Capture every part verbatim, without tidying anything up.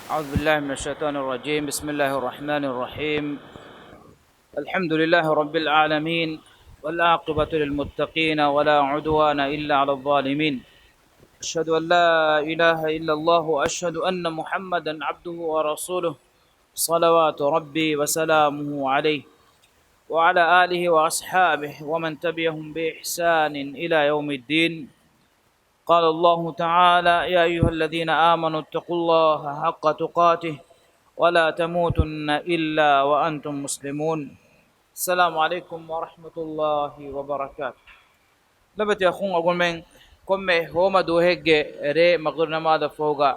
أعوذ بالله من الشيطان الرجيم. بسم الله الرحمن الرحيم. الحمد لله رب العالمين، والعاقبة للمتقين، ولا عدوان إلا على الظالمين. أشهد أن لا إله إلا الله، وأشهد أن محمدا عبده ورسوله، صلوات ربي وسلامه عليه، وعلى آله وأصحابه ومن تبعهم بإحسان إلى يوم الدين. قال الله تعالى: يا أيها الذين آمنوا اتقوا الله حق تقاته ولا تموتن إلا وأنتم مسلمون. السلام عليكم ورحمة الله وبركاته. ލޮބުވެތި އަޚުން އަޅުގަނޑުމެން ކޮންމެ ހޯމަ ދުވަހެއްގެ ރޭ މަޣްރިބް ނަމާދަށް ފަހުގަ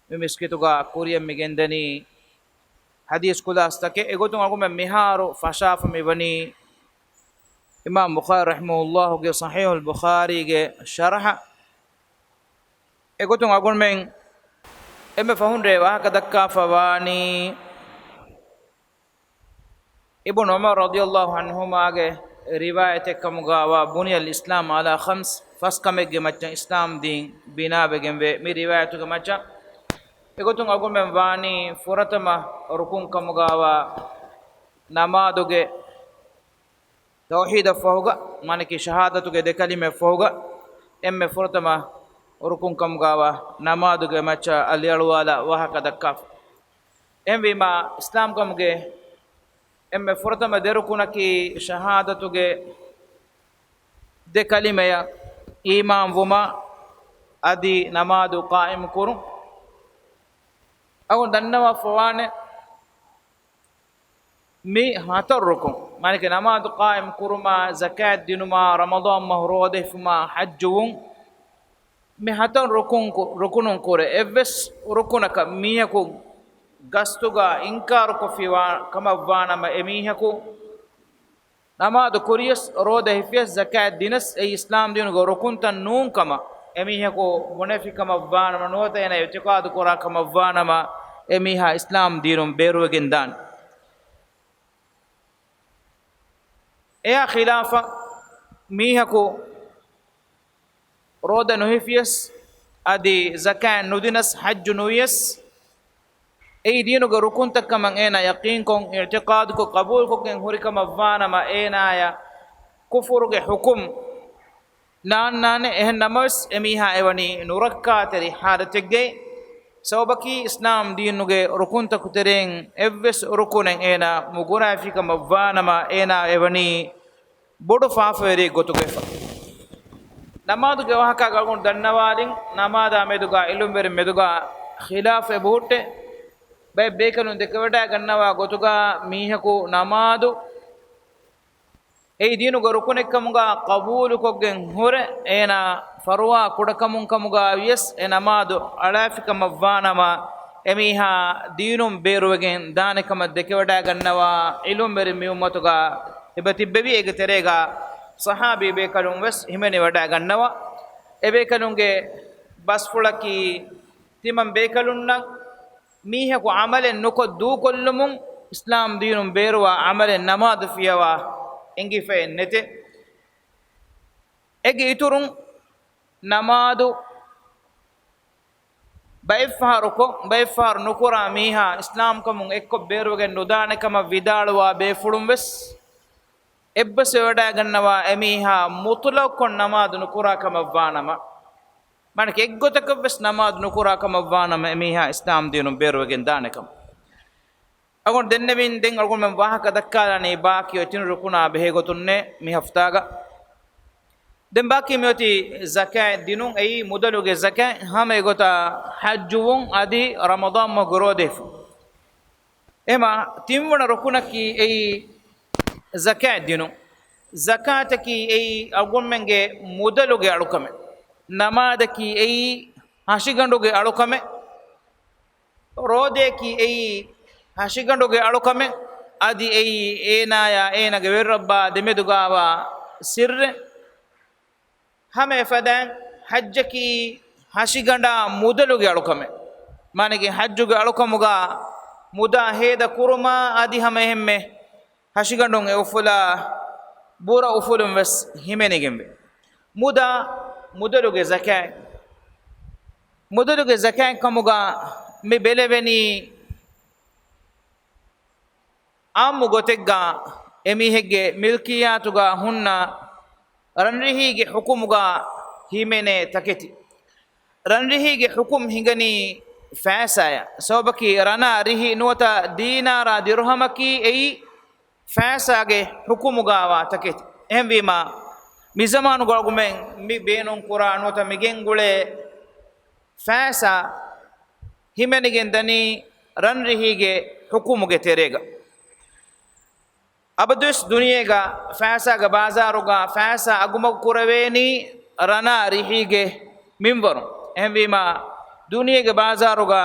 މި މިސްކިތުގަ ކުރިއަށް މި ގެންދަނީ ޙަދީޘް ކުލާސްތަކެއް. އެގޮތުން އަޅުގަނޑުމެން މިހާރު ފަށާފަ މިވަނީ އިމާމް ބުޚާރީ ރަޙިމަހުﷲގެ ޞަޙީޙުލް ބުޚާރީގެ ޝަރަޙަ. އެގޮތުން އަޅުގަނޑުމެން އެންމެ ފަހުން ރޭ ވާހަކަ ދައްކާފަ ވާނީ އިބްނު ޢުމަރު ރަޟިޔަﷲ ޢަންހުމާގެ ރިވާޔަތެއް ކަމުގާވާ، بني الإسلام على خمس، ފަސް ކަމެއްގެ މައްޗަށް އިސްލާމް ދީން ބިނާވެގެންވޭ. މި ރިވާޔަތުގެ މައްޗަށް އެގޮތުން އަޅުގަނޑުމެން ވާނީ ފުރަތަމަ ރުކުން ކަމުގާވާ ނަމާދުގެ ތައުޙީދަށްފަހުގަ، މާނައަކީ ޝަހާދަތުގެ ދެ ކަލިމައަށްފަހުގަ، އެންމެ ފުރަތަމަ ރުކުން ކަމުގާވާ ނަމާދުގެ މައްޗަށް އަލިއަޅުވާލާ ވާހަކަ ދައްކާފަ. އެހެންވީމާ، އިސްލާމްކަމުގެ އެންމެ ފުރަތަމަ ދެ ރުކުނަކީ ޝަހާދަތުގެ ދެ ކަލިމަޔަށް އީމާންވުމާ އަދި ނަމާދު ޤާއިމް ކުރުން. އަޅުގަނޑު ދަންނަވާފަވާނެ، މި ހަތަރު ރުކުން، މާނައަކީ ނަމާދު ޤާއިމް ކުރުމާ، ޒަކާތް ދިނުމާ، ރަމަޟާން މަހު ރޯދަ ހިފުމާ، ޙައްޖުވުން، މި ހަތަރު ރުކުން ކު-، ރުކުނުން ކުރެ އެއްވެސް ރުކުނަކަށް މީހަކު ގަސްތުގަ އިންކާރުކޮށްފި ވާ ކަމަށްވާނަމަ، އެމީހަކު ނަމާދު ކުރިޔަސް، ރޯދަ ހިފިޔަސް، ޒަކާތް ދިނަސް، އެއީ އިސްލާމް ދީނުގެ ރުކުންތައް ނޫން ކަމަށް އެމީހަކު ބުނެފި ކަމަށްވާނަމަ، ނުވަތަ އޭނާ އިޢްތިޤާދު ކުރާ ކަމަށްވާނަމަ، އެމީހާ އިސްލާމް ދީނުން ބޭރުވެގެން ދާނެ. އެއާ ޚިލާފަށް މީހަކު ރޯދަ ނުހިފިޔަސް، އަދި ޒަކާތް ނުދިނަސް، ޙައްޖު ނުވިޔަސް، އެއީ ދީނުގެ ރުކުންތައް ކަމަށް އޭނާ ޔަޤީންކޮށް، އިޢްތިޤާދުކޮށް، ޤަބޫލުކޮށްގެން ހުރި ކަމަށްވާނަމަ، އޭނާޔަށް ކުފުރުގެ ޙުކުމް ނާންނާނެ. އެހެން ނަމަވެސް، އެމީހާ އެވަނީ ނުރައްކާތެރި ޙާލަތެއްގައި. ސަބަބަކީ، އިސްލާމް ދީނުގެ ރުކުންތަކު ތެރެއިން އެއްވެސް ރުކުނެއް އޭނާ މުގުރާފި ކަމަށްވާނަމަ، އޭނާ އެވަނީ ބޮޑު ފާފަވެރިއެއް ގޮތުގައިފަ. ނަމާދުގެ ވާހަކާގަ އަޅުގަނޑު ދަންނަވާލިން، ނަމާދާ މެދުގަ އިލްމުވެރިން މެދުގަ ޚިލާފެއް ބެހުއްޓޭ. ބައެއް ބޭކަލުން ދެކެވަޑައިގަންނަވާ ގޮތުގަ، މީހަކު ނަމާދު އެއީ ދީނުގެ ރުކުނެއްކަމުގަ ޤަބޫލުކޮށްގެން ހުރެ، އޭނާ ފަރުވާ ކުޑަކަމުން ކަމުގަ ވިޔަސް، އެ ނަމާދު އަޅާފިކަމަށްވާނަމަ، އެމީހާ ދީނުން ބޭރުވެގެން ދާނެ ކަމަށް ދެކެވަޑައިގަންނަވާ އިލްމުވެރިން މި އުއްމަތުގަ އެބަ ތިއްބެވި. އޭގެ ތެރޭގަ ޞަޙާބީ ބޭކަލުން ވެސް ހިމެނިވަޑައިގަންނަވާ. އެބޭކަލުންގެ ބަސްފުޅަކީ، ތިމަން ބޭކަލުންނަށް މީހަކު ޢަމަލެއް ނުކޮށް ދޫކޮށްލުމުން އިސްލާމް ދީނުން ބޭރުވާ ޢަމަލެއް ނަމާދު ފިޔަވާ އެނގިފައެއް ނެތޭ. އޭގެ އިތުރުން ނަމާދު ބައެއްފަހަރުކޮށް، ބައެއްފަހަރު ނުކުރާ މީހާ އިސްލާމްކަމުން އެއްކޮށް ބޭރުވެގެން ނުދާނެ ކަމަށް ވިދާޅުވާ ބޭފުޅުން ވެސް އެއްބަސްވެވަޑައިގަންނަވާ، އެމީހާ މުޠުލަޤުކޮށް ނަމާދު ނުކުރާ ކަމަށްވާނަމަ، މާނައަކީ އެއްގޮތަކަށްވެސް ނަމާދު ނުކުރާ ކަމަށްވާނަމަ، އެމީހާ އިސްލާމް ދީނުން ބޭރުވެގެން ދާނެ ކަމަށް. އަޅުގަނޑު ދެންނެވިން، ދެން އަޅުގަނޑުމެން ވާހަކަ ދައްކާލާނީ ބާކީ އޮތް ތިން ރުކުނާ ބެހޭ ގޮތުންނޭ މި ހަފްތާގަ. ދެން ބާކީ މިއޮތީ ޒަކާތް ދިނުން، އެއީ މުދަލުގެ ޒަކާތް، ހަމަ އެގޮތަށް ޙައްޖުވުން އަދި ރަމަޟާން މަހުގެ ރޯދަ ހިފުން. އެހެމަ ތިންވަނަ ރުކުނަކީ އެއީ ޒަކާތް ދިނުން. ޒަކާތަކީ އެއީ އަޅުގަނޑުމެންގެ މުދަލުގެ އަޅުކަމެއް. ނަމާދަކީ އެއީ ހަށިގަނޑުގެ އަޅުކަމެއް. ރޯދައަކީ އެއީ ހަށިގަނޑުގެ އަޅުކަމެއް. އަދި އެއީ އޭނާޔާ އޭނާގެ ވެރިރައްބާ ދެމެދުގާވާ ސިއްރެއް. ހަމަ އެފަދައިން ޙައްޖަކީ ހަށިގަނޑާ މުދަލުގެ އަޅުކަމެއް. މާނައަކީ ޙައްޖުގެ އަޅުކަމުގަ މުދާ ހޭދަ ކުރުމާ އަދި ހަމަ އެހެންމެ ހަށިގަނޑުން އެ އުފުލާ ބުރަ އުފުލުން ވެސް ހިމެނިގެންވޭ. މުދާ މުދަލުގެ ޒަކާތް. މުދަލުގެ ޒަކާތް ކަމުގަ މި ބެލެވެނީ އާއްމު ގޮތެއްގަ އެމީހެއްގެ މިލްކިއްޔާތުގަ ހުންނަ ރަންރިހީގެ ޙުކުމުގަ ހިމެނޭ ތަކެތި. ރަންރިހީގެ ޙުކުމް ހިނގަނީ ފައިސާޔަށް. ސަބަބަކީ ރަނާ ރިހި ނުވަތަ ދީނާރާ ދިރުހަމަކީ އެއީ ފައިސާގެ ޙުކުމުގަވާ ތަކެތި. އެހެންވީމަ، މިޒަމާނުގަ އަޅުގަނޑުމެން މި ބޭނުންކުރާ ނުވަތަ މި ގެންގުޅޭ ފައިސާ ހިމެނިގެން ދަނީ ރަންރިހީގެ ޙުކުމުގެ ތެރޭގަ. އަބަދުވެސް ދުނިޔޭގަ ފައިސާގެ ބާޒާރުގަ ފައިސާ އަގުމަގު ކުރެވޭނީ ރަނާ ރިހީގެ މިންވަރުން. އެހެންވީމަ، ދުނިޔޭގެ ބާޒާރުގަ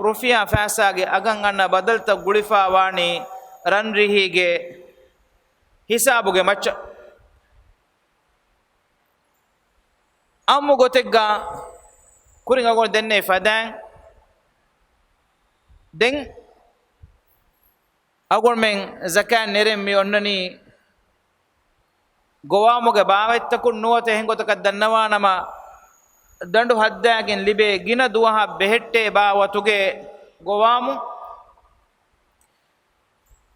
ރުފިޔާ ފައިސާގެ އަގަށް އަންނަ ބަދަލުތައް ގުޅިފަ ވާނީ ރަން ރިހީގެ ހިސާބުގެ މައްޗަށް. އާއްމު ގޮތެއްގަ ކުރިން އަޅުގަނޑު ދެންނެވި ފަދައިން، ދެން އަޅުގަނޑުމެން ޒަކާތް ނެރެން މި އޮންނަނީ ގޮވާމުގެ ބާވަތްތަކުން ނުވަތަ އެހެން ގޮތަކަށް ދަންނަވާނަމަ، ދަނޑު ހައްދާގެން ލިބޭ ގިނަ ދުވަހަށް ބެހެއްޓޭ ބާވަތުގެ ގޮވާމު.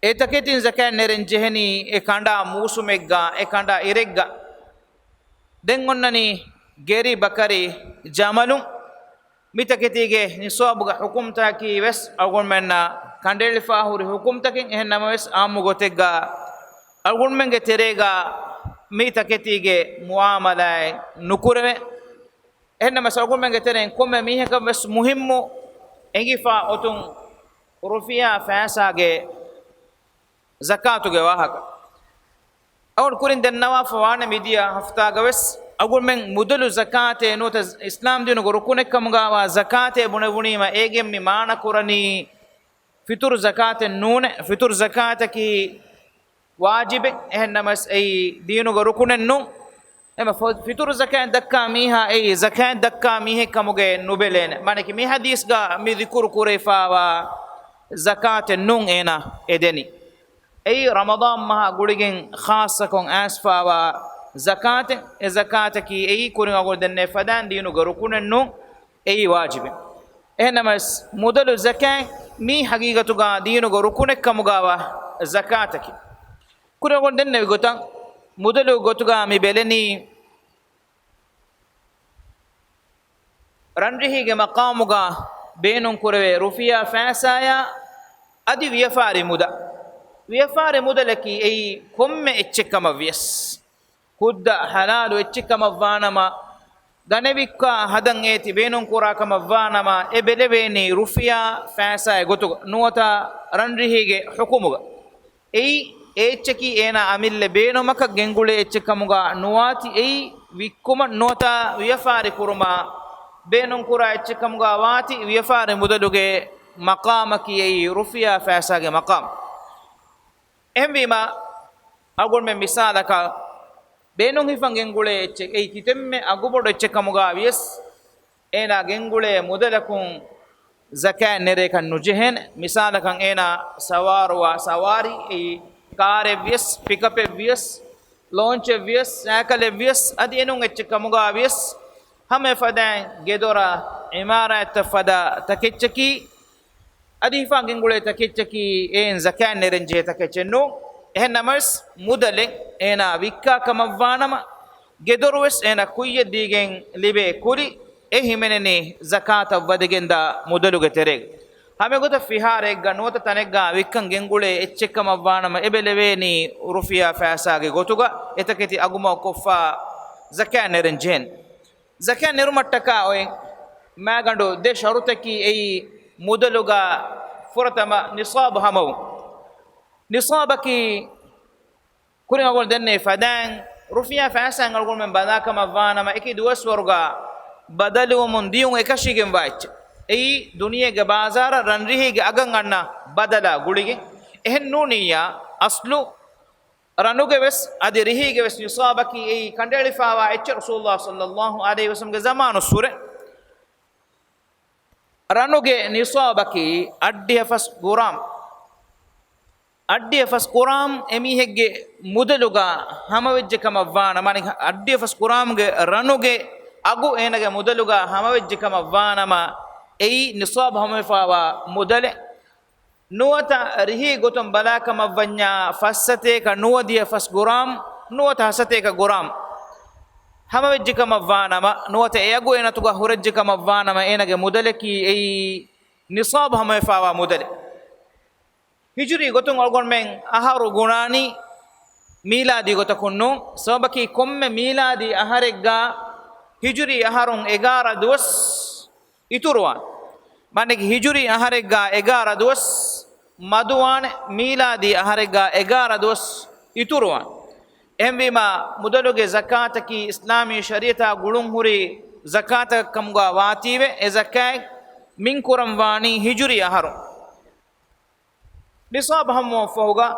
އެ ތަކެތިން ޒަކާތް ނެރެން ޖެހެނީ އެ ކަނޑާ މޫސުމެއްގަ، އެ ކަނޑާ އިރެއްގަ. ދެން އޮންނަނީ ގެރި، ބަކަރި، ޖަމަލު. މި ތަކެތީގެ ނިޞާބުގެ ޙުކުމްތަކަކީ ވެސް އަޅުގަނޑުމެންނަށް ކަނޑައެޅިފަ ހުރި ޙުކުމްތަކެއް. އެހެން ނަމަވެސް، އާއްމު ގޮތެއްގަ އަޅުގަނޑުމެންގެ ތެރޭގަ މި ތަކެތީގެ މުއާމަލާތް ނުކުރެވޭ. އެހެން ނަމަވެސް، އަޅުގަނޑުމެންގެ ތެރެއިން ކޮންމެ މީހަކަށް ވެސް މުހިއްމު އެނގިފަ އޮތުން ރުފިޔާ ފައިސާގެ ޒަކާތުގެ ވާހަކަ. އަޅުގަނޑު ކުރިން ދެންނަވާފަ ވާނެ މިދިޔަ ހަފްތާގަ ވެސް އަޅުގަނޑުމެން މުދަލު ޒަކާތޭ ނުވަތަ އިސްލާމް ދީނުގެ ރުކުނެއް ކަމުގަވާ ޒަކާތޭ ބުނެވުނީމަ، އޭގެން މި މާނަ ކުރަނީ ފިތުރު ޒަކާތެއް ނޫނޭ. ފިތުރު ޒަކާތަކީ ވާޖިބެއް، އެހެން ނަމަވެސް އެއީ ދީނުގެ ރުކުނެއް ނޫން. އެމަ ފަ-، ފިތުރު ޒަކާތް ދައްކާ މީހާ އެއީ ޒަކާތް ދައްކާ މީހެއް ކަމުގައެއް ނުބެލޭނެ. މާނައަކީ މި ޙަދީޘްގަ މި ޛިކުރު ކުރެވިފަވާ ޒަކާތެއް ނޫން އޭނާ އެ ދެނީ. އެއީ ރަމަޟާން މަހާ ގުޅިގެން ޚާއްޞަކޮށް އައިސްފަވާ ޒަކާތެއް. އެ ޒަކާތަކީ އެއީ ކުރިން އަޅުގަނޑު ދެންނެވި ފަދައިން ދީނުގެ ރުކުނެއް ނޫން. އެއީ ވާޖިބެއް. އެހެންނަމަވެސް، މުދަލު ޒަކާތް މީ ޙަޤީޤަތުގަ ދީނުގެ ރުކުނެއް ކަމުގަވާ ޒަކާތަކީ. ކުރިން އަޅުގަނޑު ދެންނެވި ގޮތަށް، މުދަލު ގޮތުގަ މި ބެލެނީ ރަންރިހީގެ މަޤާމުގަ ބޭނުން ކުރެވޭ ރުފިޔާ ފައިސާޔާ އަދި ވިޔަފާރި މުދާ. ވިޔަފާރި މުދަލަކީ އެއީ ކޮންމެ އެއްޗެއް ކަމަށް ވިޔަސް، ކުއްދަ ޙަލާލު އެއްޗެއް ކަމަށް ވާނަމަ، ގަނެވިއްކާ ހަދަން އޭތި ބޭނުން ކުރާ ކަމަށް ވާނަމަ، އެ ބެލެވޭނީ ރުފިޔާ ފައިސާއެއް ގޮތުގަ ނުވަތަ ރަންރިހީގެ ޙުކުމުގަ. އެއީ އެ އެއްޗަކީ އޭނާ އަމިއްލަ ބޭނުމަކަށް ގެންގުޅޭ އެއްޗެއް ކަމުގަ ނުވާތި، އެއީ ވިއްކުމަށް ނުވަތަ ވިޔަފާރި ކުރުމަށް ބޭނުން ކުރާ އެއްޗެއް ކަމުގަ ވާތި، ވިޔަފާރި މުދަލުގެ މަޤާމަކީ އެއީ ރުފިޔާ ފައިސާގެ މަޤާމް. އެހެންވީމަ، އަޅުގަނޑުމެން މިސާލަކަށް ބޭނުން ހިފަން ގެންގުޅޭ އެއްޗެއް، އެއީ ކިތަންމެ އަގުބޮޑު އެއްޗެއް ކަމުގަ ވިޔަސް، އޭނާ ގެންގުޅޭ މުދަލަކުން ޒަކާތް ނެރޭކަށް ނުޖެހޭނެ. މިސާލަކަށް އޭނާ ސަވާރުވާ ސަވާރީ، އެއީ ކާރެއް ވިޔަސް، ޕިކަޕެއް ވިޔަސް، ލޯންޗެއް ވިޔަސް، ސައިކަލެއް ވިޔަސް، އަދި އެނޫން އެއްޗެއް ކަމުގަ ވިޔަސް، ހަމަ އެފަދައިން ގެދޮރާ ޢިމާރާތްތައް ފަދަ ތަކެއްޗަކީ، އަދި ހިފާ ގެންގުޅޭ ތަކެއްޗަކީ އެއިން ޒަކާތް ނެރެން ޖެހޭ ތަކެއްޗެއް ނޫން. އެހެން ނަމަވެސް، މުދަލެއް އޭނާ ވިއްކާ ކަމަށްވާނަމަ، ގެދޮރުވެސް އޭނާ ކުއްޔަށް ދީގެން ލިބޭ ކުލި، އެ ހިމެނެނީ ޒަކާތަށް ވަދެގެންދާ މުދަލުގެ ތެރޭގަ. ހަމައެގޮތަށް ފިހާރައެއްގަ ނުވަތަ ތަނެއްގަ ވިއްކަން ގެންގުޅޭ އެއްޗެއް ކަމަށްވާނަމަ، އެބެލެވޭނީ ރުފިޔާ ފައިސާގެ ގޮތުގަ އެތަކެތި އަގުމަގުކޮށްފަ ޒަކާތް ނެރެން ޖެހެން. ޒަކާތް ނެރުމަށްޓަކާ އޮތް މާގަނޑު ދެ ޝަރުތަކީ އެއީ، މުދަލުގަ ފުރަތަމަ ނިޞާބު ހަމަވުން. ނިޞާބަކީ ކުރިން އަޅުގަނޑު ދެންނެވި ފަދައިން، ރުފިޔާ ފައިސާއިން އަޅުގަނޑުމެން ބަލާ ކަމަށް ވާނަމަ، އެކި ދުވަސްވަރުގަ ބަދަލުވަމުން ދިޔުން އެކަށީގެންވާ އެއްޗެއް. އެއީ ދުނިޔޭގެ ބާޒާރަށް ރަންރިހީގެ އަގަށް އަންނަ ބަދަލާ ގުޅިގެން. އެހެން ނޫނިއްޔާ، އަސްލު ރަނުގެ ވެސް އަދި ރިހީގެ ވެސް ނިޞާބަކީ އެއީ ކަނޑައެޅިފަވާ އެއްޗެއް. ރަސޫލުﷲ ޞައްލަﷲ ޢަލައިހި ވަސައްލަމްގެ ޒަމާނުއްސުރެ ރަނުގެ ނިޞާބަކީ އައްޑިހަ ފަސް ގުރާމް. އައްޑިހަ ފަސް ގުރާމް އެމީހެއްގެ މުދަލުގަ ހަމަވެއްޖެ ކަމަށް ވާނަމަ، އަނެއް އައްޑިހަ ފަސް ގުރާމްގެ ރަނުގެ އަގު އޭނަގެ މުދަލުގަ ހަމަވެއްޖެ ކަމަށް ވާނަމަ، އެއީ ނިޞާބު ހަމަވެފާވާ މުދަލެއް. ނުވަތަ ރިހި ގޮތުން ބަލާކަމަށްވަންޏާ ފަސްސަތޭކަ ނުވަދިހަ ފަސް ގުރާމް، ނުވަތަ ހަސަތޭކަ ގުރާމް ހަމަވެއްޖެކަމަށްވާނަމަ، ނުވަތަ އެއަގު އޭނަތުގަ ހުރެއްޖެކަމަށްވާނަމަ، އޭނަގެ މުދަލަކީ އެއީ ނިޞާބު ހަމަވެފާވާ މުދަލެއް. ހިޖުރީ ގޮތުން އަޅުގަނޑުމެން އަހަރު ގުނާނީ މީލާދީ ގޮތަކުން ނޫން. ސަބަބަކީ ކޮންމެ މީލާދީ އަހަރެއްގަ ހިޖުރީ އަހަރުން އެގާރަ ދުވަސް އިތުރުވާނެ. މާނައަކީ ހިޖުރީ އަހަރެއްގަ އެގާރަ ދުވަސް މަދުވާނެ، މީލާދީ އަހަރެއްގަ އެގާރަ ދުވަސް އިތުރުވާނެ. އެހެންވީމާ، މުދަލުގެ ޒަކާތަކީ އިސްލާމީ ޝަރީޢަތާ ގުޅުންހުރި ޒަކާތަކަށް ކަމުގަ ވާތީވެ، އެ ޒަކާތް މިންކުރަން ވާނީ ހިޖުރީ އަހަރު. ނިޞާބު ހަމަވުން ފަހުގަ،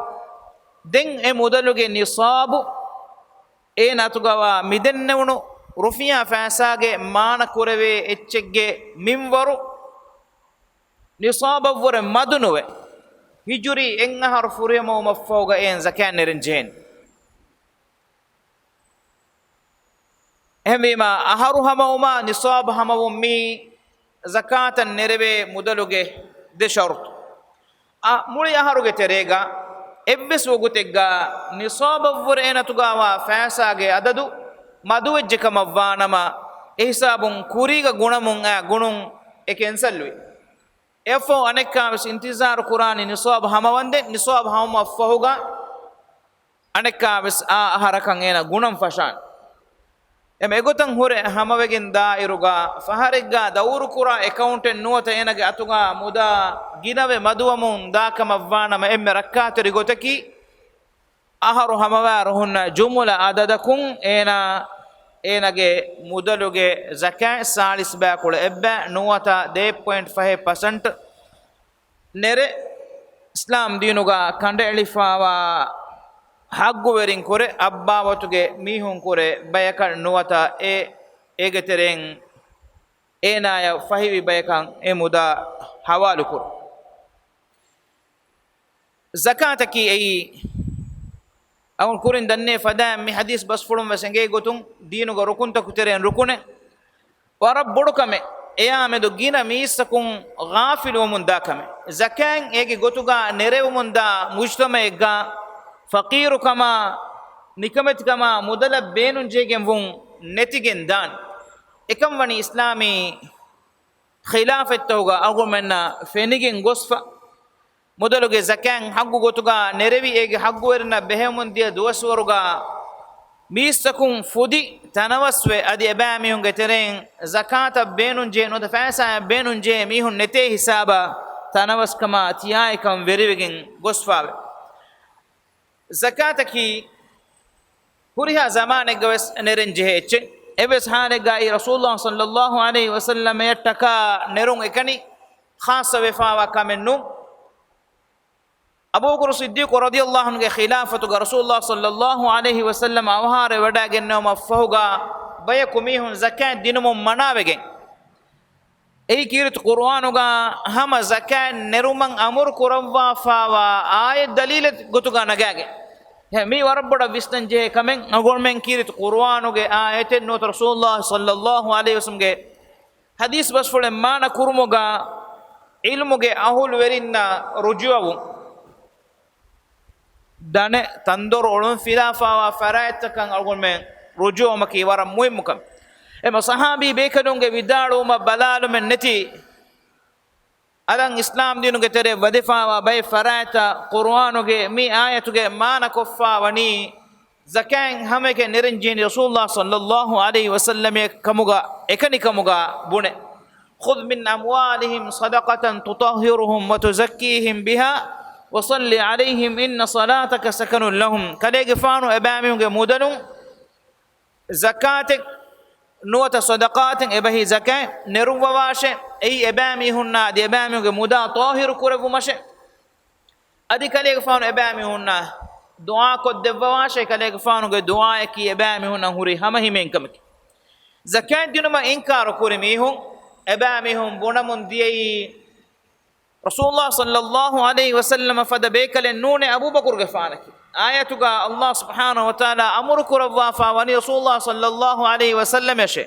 ދެން އެ މުދަލުގެ ނިޞާބު އޭނަ އަތުގަވާ މިދެންނެވުނު ރުފިޔާ ފައިސާގެ މާނަ ކުރެވޭ އެއްޗެއްގެ މިންވަރު ނިޞާބަށްވުރެ މަދު ނުވެ، ހިޖުރީ އެއް އަހަރު ފުރިހަމަވުމަށްފަހުގަ އޭން ޒަކާތް ނެރެން ޖެހޭނެ. އެހެންވީމާ، އަހަރު ހަމަވުމާ ނިޞާބު ހަމަވުން މީ ޒަކާތަށް ނެރެވޭ މުދަލުގެ ދެ ޝަރުޠު. އަ، މުޅި އަހަރުގެ ތެރޭގަ އެއްވެސް ވަގުތެއްގަ ނިޞާބަށްވުރެ އޭނަތުގަވާ ފައިސާގެ އަދަދު މަދުވެއްޖެކަމަށްވާނަމަ، އެހިސާބުން ކުރީގަ ގުނަމުން އައި ގުނުން އެ ކެންސަލްވި. އެއަށްފަހު އަނެއްކާވެސް އިންތިޒާރު ކުރާނީ ނިޞާބު ހަމަވަންދެން، ނިޞާބު ހަމަވުމަށްފަހުގަ އަނެއްކާވެސް އާ އަހަރަކަށް އޭނަ ގުނަން ފަށާނެ. އެމަ އެގޮތަށް ހުރެ ހަމަވެގެން ދާއިރުގަ ފަހަރެއްގަ ދައުރުކުރާ އެކައުންޓެންޓް ނުވަތަ އޭނަގެ އަތުގަ މުދާ ގިނަވެ މަދުވަމުން ދާކަމަށްވާނަމަ، އެންމެ ރައްކާތެރި ގޮތަކީ، އަހަރު ހަމަވާއިރު ހުންނަ ޖުމުލަ އަދަދަކުން އޭނާ، އޭނަގެ މުދަލުގެ ޒަކާތް ސާޅީސް ބަޔަކުޅަ އެއްބައި ނުވަތަ ދޭއް ޕޮއިންޓް ފަހެއް ޕަސެންޓް ނެރެ، އިސްލާމް ދީނުގަ ކަނޑައެޅިފާވާ ހައްގުވެރިން ކުރެ، އައްބާވަތުގެ މީހުން ކުރެ ބަޔަކަށް ނުވަތަ އެ، އޭގެ ތެރެއިން އޭނާޔަށް ފަހިވި ބަޔަކަށް އެ މުދާ ހަވާލުކުރުން. ޒަކާތަކީ އެއީ، އަޅުގަނޑު ކުރިން ދަންނަ ފަދައިން މި ޙަދީޘް ބަސްފުޅުން ވެސް އެނގޭ ގޮތުން، ދީނުގެ ރުކުންތަކު ތެރެއިން ރުކުނެއް. ވަރަށް ބޮޑު ކަމެއް. އެޔާމެދު ގިނަ މީސްތަކުން ޣާފިލުވަމުން ދާ ކަމެއް. ޒަކާތް އޭގެ ގޮތުގަ ނެރެވަމުން ދާ މުޖްތަމަޢެއްގަ ފަޤީރުކަމާ، ނިކަމެތިކަމާ، މުދަލަށް ބޭނުންޖެހިގެން ވުން ނެތިގެން ދާނެ. އެކަން ވަނީ އިސްލާމީ ޚިލާފަތްތަކުގަ އަޅުގަނޑުމެންނަށް ފެނިގެން ގޮސްފަ. މުދަލުގެ ޒަކާތް ޙައްޤު ގޮތުގަ ނެރެވި އޭގެ ޙައްޤުވެރިންނަށް ބެހެމުން ދިޔަ ދުވަސްވަރުގަ މީސްތަކުން ފުދި ތަނަވަސްވެ، އަދި އެބައިމީހުންގެ ތެރެއިން ޒަކާތަށް ބޭނުންޖެހޭ ނުވަތަ ފައިސާއަށް ބޭނުންޖެހޭ މީހުން ނެތޭ ހިސާބަށް ތަނަވަސްކަމާ ތިޔާއިކަން ވެރިވެގެން ގޮސްފާވެ. ޒަކާތަކީ ހުރިހާ ޒަމާނެއްގަވެސް ނެރެންޖެހޭ އެއްޗެއް. އެއްވެސް ޙާލެއްގައި ރަސޫލުﷲ ޞައްލަﷲ ޢަލައިހި ވަސައްލަމައަށްޓަކާ ނެރުން އެކަނި ޚާއްޞަވެފާވާ ކަމެއް ނޫން. އަބޫބަކުރު ޞިއްދީޤު ރަޟިޔަﷲ ޢަންހުގެ ޚިލާފަތުގަ ރަސޫލުﷲ ޞައްލަﷲ ޢަލައިހި ވަސައްލަމަ އަވަހާރަވެވަޑައިގެންނެވުމަށްފަހުގަ ބަޔަކު މީހުން ޒަކާތް ދިނުމުން މަނާވެގެން، އެއީ ކީރިތި ޤުރުއާނުގަ ހަމަ ޒަކާތް ނެރުމަށް އަމުރު ކުރައްވާފާވާ އާޔަތް ދަލީލެއް ގޮތުގަ ނަގާގެން. މީ ވަރަށް ބޮޑަށް ވިސްނަން ޖެހޭ ކަމެއް. އަޅުގަނޑުމެން ކީރިތި ޤުރުއާނުގެ އާޔަތެއް ނުވަތަ ރަސޫލުﷲ ޞައްލަﷲ ޢަލައިހި ވަސައްލަމްގެ ޙަދީޘް ބަސްފުޅެއް މާނަ ކުރުމުގަ ޢިލްމުގެ އަހުލުވެރިންނަށް ރުޖޫޢަވުން. ދަނެ ތަންދޮރު އޮޅުން ފިލާފާވާ ފަރާތްތަކަށް އަޅުގަނޑުމެން ރުޖޫޢަވުމަކީ ވަރަށް މުހިއްމު ކަމެއް. އެމަ ޞަޙާބީ ބޭކަލުންގެ ވިދާޅުވުމަށް ބަލާލުމެއް ނެތި އަލަށް އިސްލާމް ދީނުގެ ތެރެއަށް ވަދެފާވާ ބައެއް ފަރާތްތައް ޤުރުއާނުގެ މި އާޔަތުގެ މާނަ ކޮށްފާ ވަނީ، ޒަކާތް ހަމައެކަނި ނެރެންޖެހެނީ ރަސޫލުﷲ ޞައްލަﷲ ޢަލައިހި ވަސައްލަމައަށް ކަމުގަ، އެކަނި ކަމުގަ ބުނެ. خذ من أموالهم صدقة تطهرهم وتزكيهم بها وصل عليهم إن صلاتك سكن لهم. ކަލޭގެފާނު އެބައިމީހުންގެ މުދަލުން ޒަކާތެއް ނުވަތަ ޞަދަޤާތެއް އެބަހީ ޒަކާތް ނެރުއްވަވާށޭ. އެއީ އެބައިމީހުންނާ އަދި އެބައިމީހުންގެ މުދާ ޠާހިރު ކުރެއްވުމަށޭ. އަދި ކަލޭގެފާނު އެބައިމީހުންނަށް ދުޢާ ކޮށްދެއްވަވާށޭ، ކަލޭގެފާނުގެ ދުޢާއަކީ އެބައިމީހުންނަށް ހުރި ހަމަހިމޭންކަމެކޭ. ޒަކާތް ދިނުމަށް އިންކާރު ކުރި މީހުން، އެބައިމީހުން ބުނަމުން ދިޔައީ، ރަސޫލުﷲ ޞައްލަﷲ ޢަލައިހި ވަސައްލަމަ ފަދަ ބޭކަލެއް ނޫނޭ، އަބޫބަކުރުގެފާނަކީ. އާޔަތުގަ ﷲ ސުބްޙާނަހޫ ވަތަޢާލާ އަމުރު ކުރައްވާފާ ވަނީ ރަސޫލުﷲ ޞައްލަﷲ ޢަލައިހި ވަސައްލަމަށޭ،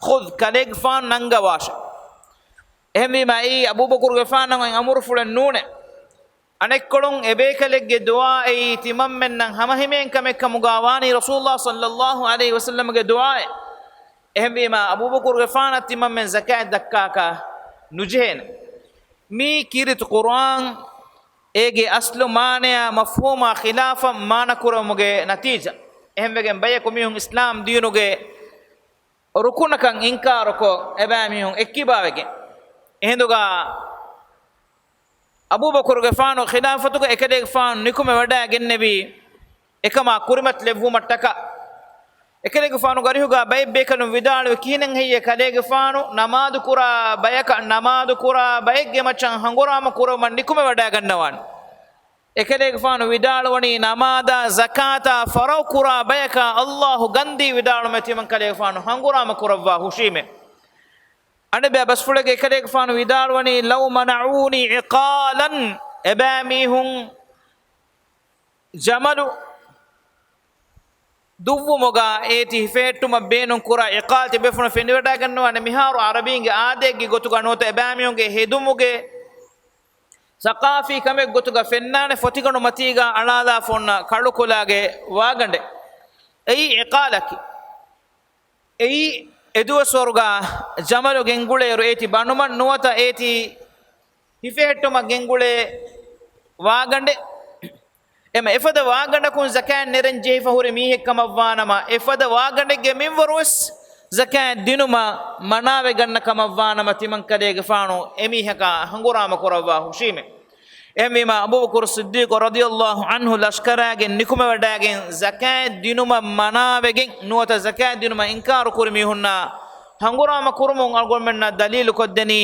خذ، ކަލޭގެފާނު ނަންގަވާށޭ. އެހެންވީމާ އެއީ އަބޫބަކުރުގެފާނަށް އޮތް އަމުރުފުޅެއް ނޫނޭ. އަނެއްކޮޅުން އެބޭކަލެއްގެ ދުޢާއެއީ ތިމަންމެންނަށް ހަމަހިމޭން ކަމެއް ކަމުގާ ވާނީ ރަސޫލުﷲ ޞައްލައްލާހު ޢަލައިހި ވަސައްލަމްގެ ދުޢާއެއް. އެހެންވީމާ އަބޫބަކުރުގެފާނަށް ތިމަންމެން ޒަކާތް ދައްކާކަށް ނުޖެހޭނެ. މީ ކީރިތި ޤުރުއާން އޭގެ އަސްލު މާނަޔާ މަފްހޫމާ ޚިލާފަށް މާނަ ކުރެވުމުގެ ނަތީޖާ. އެހެންވެގެން ބަޔަކު މީހުން އިސްލާމް ދީނުގެ ރުކުނަކަށް އިންކާރުކޮށް، އެބައިމީހުން އެއްކިބާވެގެން. އެހިނދުގަ އަބޫބަކުރުގެފާނު ޚިލާފަތުގަ އެކަލޭގެފާނު ނިކުމެވަޑައިގެންނެވީ އެކަމާ ކުރިމަތިލެއްވުމަށްޓަކާ. އެކަލޭގެފާނުގެ އަރިހުގަ ބައެއް ބޭކަލުން ވިދާޅުވި ކިހިނެއް ހެއްޔޭ ކަލޭގެފާނު ނަމާދު ކުރާ ބަޔަކަށް ނަމާދު ކުރާ ބައެއްގެ މައްޗަށް ހަނގުރާމަ ކުރުމަށް ނިކުމެވަޑައިގަންނަވާނެ؟ އެކަލޭގެފާނު ވިދާޅުވަނީ ނަމާދާ ޒަކާތާ ފަރަޟު ކުރާ ބަޔަކާ ﷲ ގަންދީ ވިދާޅުމޭ ތިމަން ކަލޭގެފާނު ހަނގުރާމަ ކުރައްވާ ހުށީމޭ. އަނެއްބައި ބަސްފުޅެއްގަ އެކަލޭގެފާނު ވިދާޅުވަނީ، "لو منعوني عقالا." އެބައިމީހުން ޖަމަލު ދުއްވުމުގަ އޭތި ހިފެހެއްޓުމަށް ބޭނުން ކުރާ އިޤާލް ތިބޭފުޅުން ފެނިވަޑައިގަންނަވާނެ. މިހާރު ޢަރަބީންގެ އާދައެއްގެ ގޮތުގަ ނުވަތަ އެބައިމީހުންގެ ހެދުމުގެ ސަޤާފީ ކަމެއް ގޮތުގަ ފެންނާނެ ފޮތިގަނޑު މަތީގަ އަޅާލާފަ އޮންނަ ކަޅުކުލާގެ ވާގަނޑެއް. އެއީ އިޤާލަކީ. އެއީ އެދުވަސްވަރުގަ ޖަމަލު ގެންގުޅޭއިރު އޭތި ބަނުމަށް ނުވަތަ އޭތި ހިފެހެއްޓުމަށް ގެންގުޅޭ ވާގަނޑެއް. އެމަ އެފަދަ ވާގަނޑަކުން ޒަކާތް ނެރެން ޖެހިފަ ހުރި މީހެއް ކަމަށްވާނަމަ، އެފަދަ ވާގަނޑެއްގެ މިންވަރުވެސް ޒަކާތް ދިނުމަށް މަނާވެގަންނަ ކަމަށްވާނަމަ، ތިމަންކަލޭގެފާނު އެމީހަކާ ހަނގުރާމަ ކުރައްވާ ހުށީމެ. އެހެންވީމާ، އަބޫބަކުރު ޞިއްދީޤު ރަޟިޔައްލާހު ޢަންހު ލަޝްކަރާގެން ނިކުމެވަޑައިގެން، ޒަކާތް ދިނުމަށް މަނާވެގެން ނުވަތަ ޒަކާތް ދިނުމަށް އިންކާރު ކުރި މީހުންނާ ހަނގުރާމަ ކުރުމުން އަޅުގަނޑުމެންނަށް ދަލީލު ކޮށްދެނީ،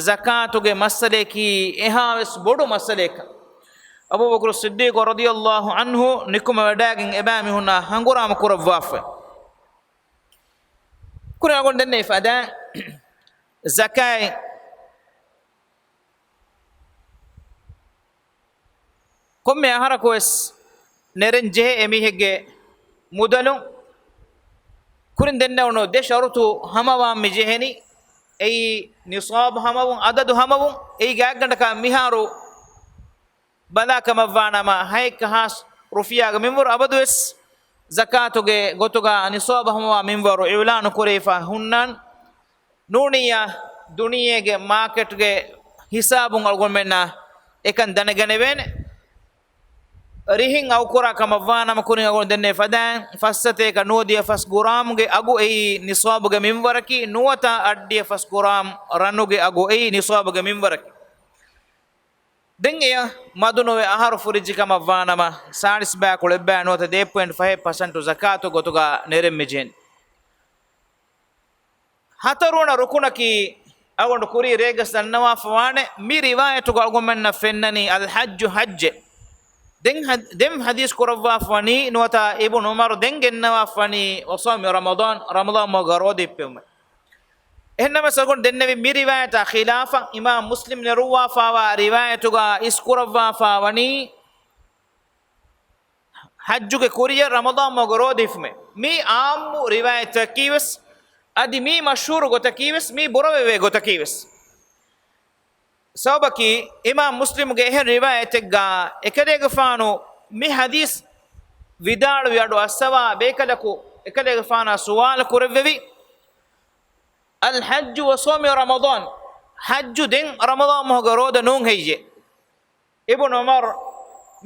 ޒަކާތުގެ މައްސަލަޔަކީ އެހާވެސް ބޮޑު މައްސަލަޔަކަށް. އަބޫބަކުރު ޞިއްދީޤު ރަޟިޔައްލާހު ޢަންހު ނިކުމެވަޑައިގެން އެބައިމީހުންނާ ހަނގުރާމަ ކުރައްވާފަ. ކުރި އަޅުގަނޑު ދެންނެވި ފަދައިން ޒަކާތް ކޮންމެ އަހަރަކުވެސް ނެރެން ޖެހޭ އެމީހެއްގެ މުދަލުން ކުރިން ދެންނެވުނު ދެ ޝަރުތު ހަމަވާން މި ޖެހެނީ. އެއީ ނިޞާބު ހަމަވުން، އަދަދު ހަމަވުން. އެއީ ގާތްގަނޑަކަށް މިހާރު ބަލާ ކަމަށްވާނަމަ، ހައެއްކަ ހާސް ރުފިޔާގެ މިންވަރު އަބަދުވެސް ޒަކާތުގެ ގޮތުގަ ނިޞާބު ހަމަވާ މިންވަރު އިޢުލާނު ކުރެވިފަ ހުންނާން. ނޫނިއްޔާ ދުނިޔޭގެ މާކެޓްގެ ހިސާބުން އަޅުގަނޑުމެންނަށް އެކަން ދަނެގަނެވޭނެ. ރިހިން އައުކުރާ ކަމަށްވާނަމަ ކުރިން އަޅުގަނޑު ދެންނެވި ފަދައިން ފައްސަތޭކަ ނުވަދިހަ ފަސް ގުރާމުގެ އަގު އެއީ ނިޞާބުގެ މިންވަރަކީ ނުވަތަ އަށްޑިހަ ފަސް ގުރާމް ރަނުގެ އަގު އެއީ ނިޞާބުގެ މިންވަރަކީ. ދެން އެޔަށް މަދުނުވެ އަހަރު ފުރިއްޖި ކަމަށްވާނަމަ، ސާޅީސް ބަޔާ ކުޅެއްބަޔާ ނުވަތަ ދޭއް ޕޮއިންޓް ފަހެއް ޕަސެންޓު ޒަކާތު ގޮތުގަ ނެރެން މި ޖެހެނީ. ހަތަރުވަނަ ރުކުނަކީ އަޅުގަނޑު ކުރީ ރޭގަސް ދަންނަވާފަވާނެ. މި ރިވާޔަތުގަ އަޅުގަނޑުމެންނަށް ފެންނަނީ އަލް ޙައްޖު ޙައްޖެއް. ދެން ޙަ-، ދެން ޙަދީޘް ކުރައްވާފަވަނީ ނުވަތަ އިބުނު ޢުމަރު ދެން ގެންނަވާފަވަނީ ވަޞައުމި ރަމަޟާން، ރަމަޟާން މަހުގެ ރޯދަ ހިއްޕެވުމެއް. އެހެންނަމަވެސް އަޅުގަނޑު ދެންނެވި މި ރިވާޔަތާ ޚިލާފަށް އިމާމް މުސްލިމް ނެރުއްވާފަވާ ރިވާޔަތުގަ އިސްކުރައްވާފަވަނީ ޙައްޖުގެ ކުރިޔަށް ރަމަޟާން މަހުގެ ރޯދަ ހިފުމެއް. މީ ޢާއްމު ރިވާޔަތަކީވެސް، އަދި މީ މަޝްހޫރު ގޮތަކީވެސް، މީ ބުރަވެވޭ ގޮތަކީވެސް. ސަބަބަކީ، އިމާމް މުސްލިމްގެ އެހެން ރިވާޔަތެއްގަ އެކަލޭގެފާނު މި ޙަދީޘް ވިދާޅުވި އަޑު އައްސަވާ ބޭކަލަކު އެކަލޭގެފާނާ ސުވާލު ކުރެއްވެވި، އަލް ޙައްޖު ވަ ޞައުމި ރަމަޟާން، ޙައްޖު ދެން ރަމަޟާން މަހުގެ ރޯދަ ނޫން ހެއްޔޭ؟ އިބުނު ޢުމަރު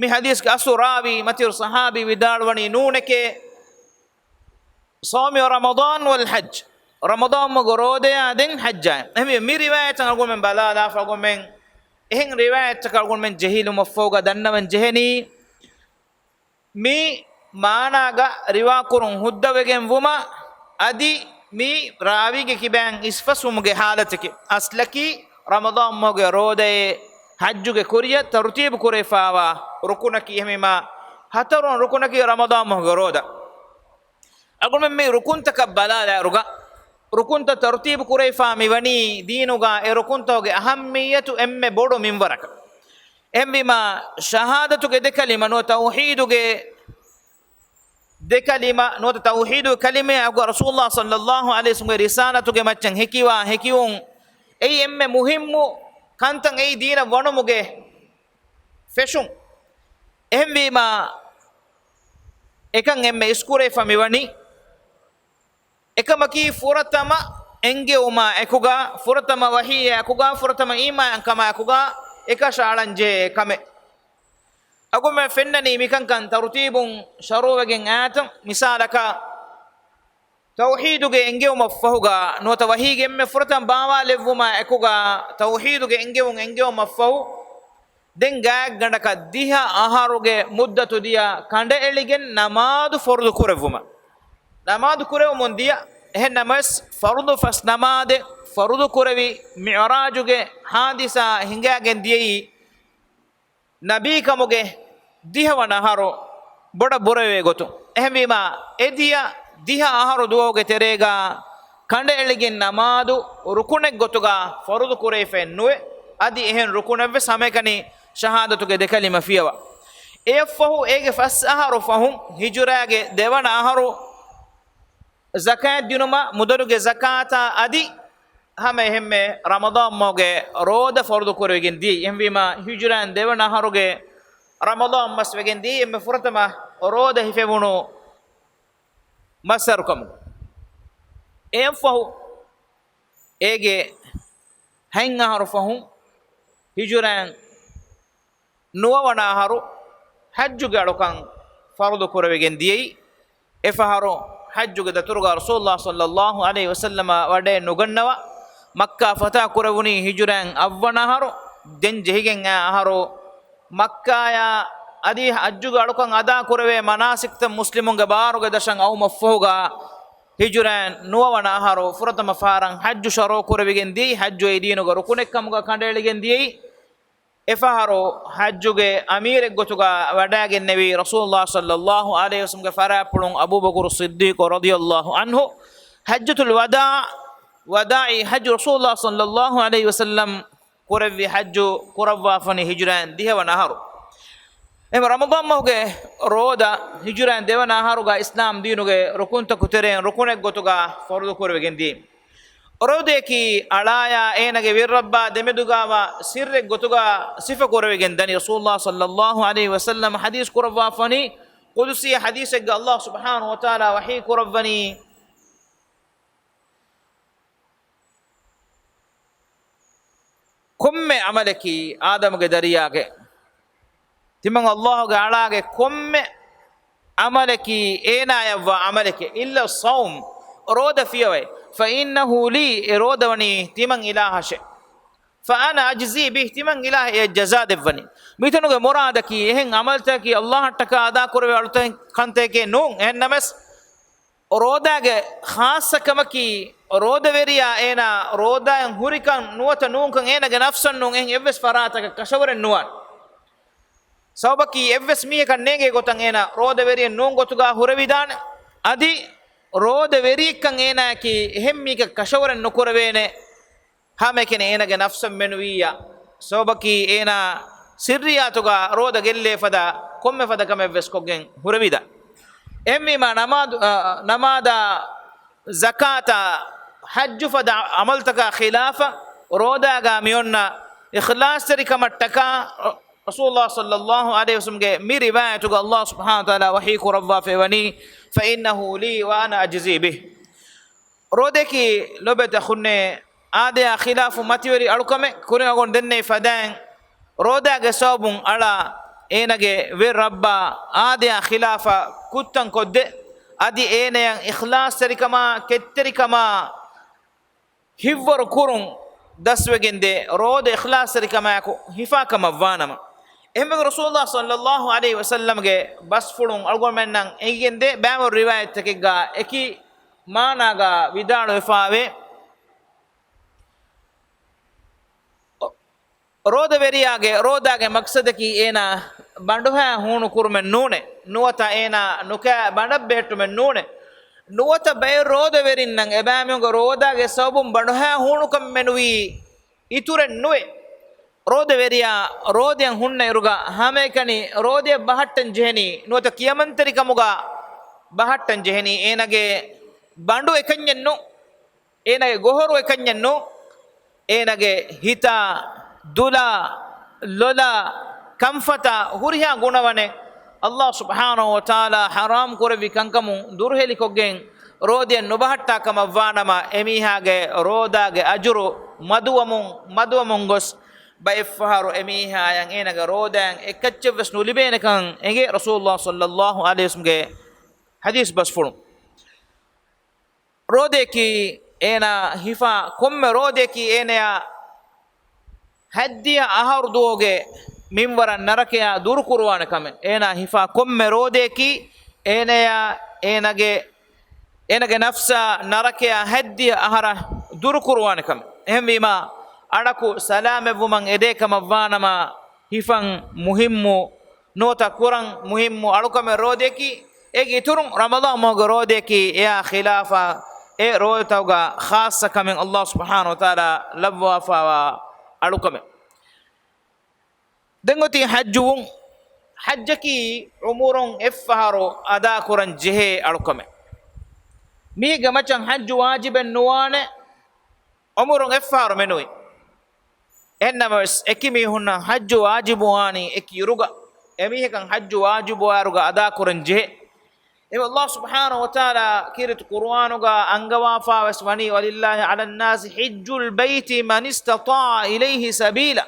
މި ޙަދީޘްގެ އަސްލު ރާވީ މަތިވެރި ޞަޙާބީ ވިދާޅުވަނީ ނޫނެކޭ، ޞައުމި ރަމަޟާން ވަލް ޙައްޖް، ރަމަޟާން މަހުގެ ރޯދަޔާ ދެން ޙައްޖާ. އެހެންވީ މި ރިވާޔަތަށް އަޅުގަނޑުމެން ބަލާލާފަ އަޅުގަނޑުމެން އެހެން ރިވާޔަތްތަކަށް އަޅުގަނޑުމެން ޖެހިލުމަށްފަހުގަ ދަންނަވަން ޖެހެނީ، މި މާނާގަ ރިވާކުރުން ހުއްދަވެގެން ވުމަށް އަދި މި ރާވީގެ ކިބައިން އިސްފަސްވުމުގެ ޙާލަތަކީ، އަސްލަކީ ރަމަޟާން މަހުގެ ރޯދައޭ ޙައްޖުގެ ކުރިޔަށް ތަރުތީބު ކުރެވިފައިވާ ރުކުނަކީ، އެހެންވީމާ ހަތަރުވަނަ ރުކުނަކީ ރަމަޟާން މަހުގެ ރޯދަ. އަޅުގަނޑުމެން މި ރުކުންތަކަށް ބަލާލާއިރުގަ، ރުކުންތައް ތަރުތީބު ކުރެވިފާ މިވަނީ ދީނުގަ އެ ރުކުންތަކުގެ އަހައްމިއްޔަތު އެންމެ ބޮޑު މިންވަރަކަށް. އެހެންވީމާ، ޝަހާދަތުގެ ދެ ކަލިމަ ނުވަތަ ތައުޙީދުގެ ދެ ކަލިމަ ނުވަތަ ތައުޙީދުގެ ކަލިމަޔާ އަގު ރަސޫލުﷲ ޞައްލައްލާހު ޢަލައިހި ވަސައްލަމްގެ ރިސާލަތުގެ މައްޗަށް ހެކިވާ ހެކިވުން އެއީ އެންމެ މުހިއްމު ކަންތައް އެއީ ދީނަށް ވަނުމުގެ ފެށުން. އެހެންވީމާ، އެކަން އެންމެ އިސްކުރެވިފަ މިވަނީ. އެކަމަކީ ފުރަތަމަ އެންގެވުމާ އެކުގަ، ފުރަތަމަ ވަޙީއާ އެކުގަ، ފުރަތަމަ އީމާންކަމާ އެކުގަ އެކަށައަޅަންޖެހޭ ކަމެއް. އަގުމެ ފެންނަނީ މިކަންކަން ތަރުތީބުން ޝަރުވެގެން އާތަން. މިސާލަކަށް، ތައުޙީދުގެ އެންގެވުމަށްފަހުގަ ނުވަތަ ވަޙީގެ އެންމެ ފުރަތަމަ ބާވާލެއްވުމާ އެކުގަ ތައުޙީދުގެ އެންގެވުން އެންގެވުމަށްފަހު، ދެން ގާތްގަނޑަކަށް ދިހަ އަހަރުގެ މުއްދަތު ދިޔަ ކަނޑައެޅިގެން ނަމާދު ފަރުޟު ކުރެއްވުމަށް. ނަމާދު ކުރެވުމުން ދިޔަ، އެހެން ނަމަވެސް ފަރުޟު ފަސް ނަމާދެއް ފަރުޟު ކުރެވި މިޢުރާޖުގެ ޙާދިސާ ހިނގާގެން ދިޔައީ، ނަބީކަމުގެ ދިހަވަނަ އަހަރު ބޮޑަށް ބުރަވޭ ގޮތުން. އެހެންވީމާ، އެދިޔަ ދިހަ އަހަރު ދުވަހުގެ ތެރޭގަ ކަނޑައެޅިގެން ނަމާދު ރުކުނެއް ގޮތުގަ ފަރުޟު ކުރެވިފައެއް ނުވެ، އަދި އެހެން ރުކުނެއްވެސް ހަމައެކަނި ޝަހާދަތުގެ ދެކަލިމަ ފިޔަވާ. އެއަށްފަހު އޭގެ ފަސް އަހަރު ފަހުން ހިޖުރާގެ ދެވަނަ އަހަރު ޒަކާތް ދިނުމަށް މުދަލުގެ ޒަކާތާ އަދި ހަމަ އެހެންމެ ރަމަޟާން މަހުގެ ރޯދަ ފަރުޟު ކުރެވިގެން ދިޔައީ. އެހެންވީމާ، ހިޖުރާން ދެވަނަ އަހަރުގެ ރަމަޟާން މަސް ވެގެން ދިޔައީ އެންމެ ފުރަތަމަ ރޯދަ ހިފެވުނު މަސް އަހަރު ކަމުގަ. އެއަށްފަހު އޭގެ ހަތް އަހަރު ފަހުން ހިޖުރާން ނުވަވަނަ އަހަރު ޙައްޖުގެ އަޅުކަން ފަރުޟު ކުރެވިގެން ދިޔައީ. އެފަހަރު ޙައްޖުގެ ދަތުރުގަ ރަސޫލުﷲ ޞައްލަﷲ ޢަލައިހި ވަސައްލަމަ ވަޑައެއް ނުގަންނަވާ، މައްކާ ފަތަޙަ ކުރެވުނީ ހިޖުރާން އަށްވަނަ އަހަރު، ދެން ޖެހިގެން އައި އަހަރު، މައްކާޔާ އަދި ޙައްޖުގެ އަޅުކަން އަދާ ކުރެވޭ މަނާސިކްތައް މުސްލިމުންގެ ބާރުގެ ދަށަށް އައުމަށްފަހުގަ، ހިޖުރާން ނުވަވަނަ އަހަރު ފުރަތަމަ ފަހަރަށް ޙައްޖު ޝަރުޢު ކުރެވިގެން ދިޔައީ، ޙައްޖު އެ ދީނުގެ ރުކުނެއް ކަމުގަ ކަނޑައެޅިގެން ދިޔައީ. އެފަހަރު ޙައްޖުގެ އަމީރެއް ގޮތުގަ ވަޑައިގެންނެވީ ރަސޫލުﷲ ޞައްލަﷲ ޢަލައިހި ވަސައްލަމްގެ ފަރާތްޕުޅުން އަބޫބަކުރު ޞިއްދީޤު ރަޟިޔަﷲ ޢަންހު. ޙައްޖަތުލް ވަދާޢު، ވަދާޢީ ޙައްޖު ރަސޫލުﷲ ޞައްލަﷲ ޢަލައިހި ވަސައްލަމް ކުރެއްވި ޙައްޖު ކުރައްވާފަނީ ހިޖުރާން ދިހަވަނަ އަހަރު. އެހެން ރަމަޟާން މަހުގެ ރޯދަ ހިޖުރާން ދެވަނަ އަހަރުގަ އިސްލާމް ދީނުގެ ރުކުންތަކު ތެރެއިން ރުކުނެއް ގޮތުގަ ފަރުޟު ކުރެވިގެން ދިޔައީ. ރޯދައަކީ އަޅާޔާ އޭނަގެ ވެރިރައްބާ ދެމެދުގައިވާ ސިއްރެއް ގޮތުގަ ސިފަ ކުރެވިގެން ދަނީ. ރަސޫލުﷲ ޞައްލަﷲ ޢަލައިހި ވަސައްލަމް ޙަދީޘް ކުރައްވާފަނީ، ޤުދުސީ ޙަދީޘެއްގަ ﷲ ސުބްޙާނަހޫ ވަތަޢާލާ ވަޙީ ކުރައްވަނީ، ކޮންމެ ޢަމަލަކީ އާދަމުގެ ދަރިޔާގެ، ތިމަން ﷲ ގެ އަޅާގެ ކޮންމެ ޢަމަލަކީ އޭނާޔަށްވާ ޢަމަލެކޭ، އިއްލައްޞައުމް، ރޯދަ ފިޔަވައި، ފައިނަހޫ ލީ، އެ ރޯދަ ވަނީ ތިމަން އިލާހަށޭ. ފައަނަ އަޖްޒީ ބިހި، ތިމަން އިލާހަށް އެ ޖަޒާ ދެއްވަނީ. މިތަނުގެ މުރާދަކީ އެހެން ޢަމަލުތަކަކީ ﷲ އަށްޓަކާ އަދާކުރެވޭ އަޅުތަކެއް ކަންތަކެކޭ ނޫން. އެހެންނަމަވެސް، ރޯދާގެ ޚާއްޞަ ކަމަކީ، ރޯދަވެރިޔާ އޭނާ ރޯދާއިން ހުރިކަން ނުވަތަ ނޫންކަން އޭނާގެ ނަފްސަށް ނޫން އެހެން އެއްވެސް ފަރާތަކަށް ކަށަވަރެއް ނުވާނެ. ސަބަބަކީ އެއްވެސް މީހަކަށް ނޭނގޭ ގޮތަށް އޭނާ ރޯދަވެރިއެއް ނޫން ގޮތުގަ ހުރެވިދާނެ. އަދި ރޯދަވެރިއެއްކަން އޭނާއަކީ އެހެން މީހަކަށް ކަށަވަރެއް ނުކުރެވޭނެ. ހަމައެކަނި އޭނާގެ ނަފްސަށް މެނުވިއްޔާ، ސަބަބަކީ އޭނާ ސިއްރިއްޔާތުގަ ރޯދަ ގެއްލޭ ފަދަ ކޮންމެ ފަދަ ކަމެއްވެސް ކޮށްގެން ހުރެވިދާނެ. އެހެންވީމާ ނަމާދު، އަ، ނަމާދާ، ޒަކާތާ، ޙައްޖު ފަދަ ޢަމަލުތަކާ ޚިލާފަށް ރޯދާގަ މިއޮންނަ އިޚްލާޞްތެރިކަމަށްޓަކާ ރަސޫލުﷲ ޞައްލަﷲ ޢަލައިހި ވަސައްލަމްގެ މި ރިވާޔަތުގަ ﷲ ސުބްޙާނަހޫ ވަތަޢާލާ ވަޙީ ކުރައްވާފައިވަނީ، ފައިނަހޫ ލީ ވައަނަ އަޖްޒީ ބިހި. ރޯދައަކީ ލޮބުވެތި އަޚުންނޭ، އާދަޔާ ޚިލާފު މަތިވެރި އަޅުކަމެއް. ކުރިން އަޅުގަނޑު ދެންނެވި ފަދައިން، ރޯދާގެ ސަބަބުން އަޅާ އޭނާގެ ވެރި ރައްބާ އާދަޔާ ޚިލާފަށް ކުށްތައް ކޮށްދޭ. އަދި އޭނަޔަށް އިޚްލާޞްތެރިކަމާ، ކެތްތެރިކަމާ ހިތްވަރު ކުރުން ދަސްވެގެންދޭ، ރޯދަ އިޚްލާޞްތެރިކަމާއެކު ހިފާ ކަމަށް ވާނަމަ. އެހެންވެގެން ރަސޫލުﷲ ޞައްލަﷲ ޢަލައިހި ވަސައްލަމްގެ ބަސްފުޅުން އަޅުގަނޑުމެންނަށް އެނގިގެންދޭ ބައިވަރު ރިވާޔަތްތަކެއްގަ އެކި މާނާގަ ވިދާޅުވެފައިވޭ. ރޯދަވެރިޔާގެ ރޯދާގެ މަޤްޞަދަކީ އޭނާ ބަނޑުހައި ހޫނުކުރުމެއް ނޫނޭ، ނުވަތަ އޭނާ ނުކައި ބަނޑަށް ބެހެއްޓުމެއް ނޫނޭ، ނުވަތަ ބައެއް ރޯދަވެރިންނަށް އެބައިމީހުންގެ ރޯދާގެ ސަބަބުން ބަނޑުހައި ހޫނުކަން މެނުވީ އިތުރެއް ނުވޭ. ރޯދަވެރިޔާ ރޯދައިން ހުންނަ އިރުގަ ހަމައެކަނި ރޯދައަށް ބަހައްޓަން ޖެހެނީ، ނުވަތަ ކިޔަމަންތެރިކަމުގަ ބަހައްޓަން ޖެހެނީ. އޭނާގެ ބަނޑު އެކަންޏެއް ނޫން. އޭނާގެ ގޮހޮރު އެކަންޏެއް ނޫން. އޭނާގެ ހިތާ، ދުލާ، ލޮލާ، ކަންފަތާ ހުރިހާ ގުނަވަނެއް ﷲ ސުބްޙާނަހޫ ވަތަޢާލާ ޙަރާމް ކުރެއްވި ކަންކަމުން ދުރުހެލިކޮށްގެން ރޯދައަށް ނުބަހައްޓާ ކަމަށް ވާނަމަ، އެމީހާގެ ރޯދާގެ އަޖުރު މަދުވަމުން، މަދުވަމުން ގޮސް، ބައެއްފަހަރު އެމީހާޔަށް އޭނާގެ ރޯދައަށް އެއްކައްޗެއްވެސް ނުލިބޭނެކަން އެނގޭ ރަސޫލުﷲ ޞައްލަﷲު ޢަލައިހި ވަސައްލަމްގެ ޙަދީޘް ބަސްފުޅުން. ރޯދައަކީ އޭނާ ހިފާ ކޮންމެ ރޯދައަކީ އޭނަޔާ ހައްދިހަ އަހަރު ދުވަހުގެ މިންވަރަށް ނަރަކަޔާ ދުރުކުރުވާނެ ކަމެއް. އޭނާ ހިފާ ކޮންމެ ރޯދައަކީ އޭނަޔާ އޭނަގެ، އޭނަގެ ނަފްސާ ނަރަކަޔާ ހައްދިހަ އަހަރަށް ދުރުކުރުވާނެ ކަމެއް. އެހެންވީމާ، އަޅަކު ސަލާމަތްވުމަށް އެދޭ ކަމަށް ވާނަމަ، ހިފަން މުހިއްމު ނުވަތަ ކުރަން މުހިއްމު އަޅުކަމެއް ރޯދައަކީ، އޭގެ އިތުރުން ރަމަޟާން މަހުގެ ރޯދައަކީ، އެއާ ޚިލާފަށް އެ ރޯދަތަކުގަ ޚާއްޞަ ކަމެއް ﷲ ސުބްޙާނަހޫ ވަތަޢާލާ ލައްވާފައިވާ އަޅުކަމެއް. ދެން އޮތީ ޙައްޖުވުން. ޙައްޖަކީ ޢުމުރުން އެއްފަހަރު އަދާކުރަން ޖެހޭ އަޅުކަމެއް. މީގެ މައްޗަށް ޙައްޖު ވާޖިބެއް ނުވާނެ، ޢުމުރުން އެއްފަހަރު މެނުވި. އެހެންނަމަވެސް، އެކި މީހުންނަށް ޙައްޖު ވާޖިބުވާނީ އެކި އިރުގަ. އެމީހަކަށް ޙައްޖު ވާޖިބުވާ އިރުގަ އަދާކުރަން ޖެހޭ. އެ ﷲ ސުބްޙާނަހޫ ވަތަޢާލާ ކީރިތި ޤުރުއާނުގަ އަންގަވާފާވެސް ވަނީ، وَلِلَّهِ عَلَى النَّاسِ حِجُّ الْبَيْتِ مَنِ اسْتَطَاعَ إِلَيْهِ سَبِيلًا.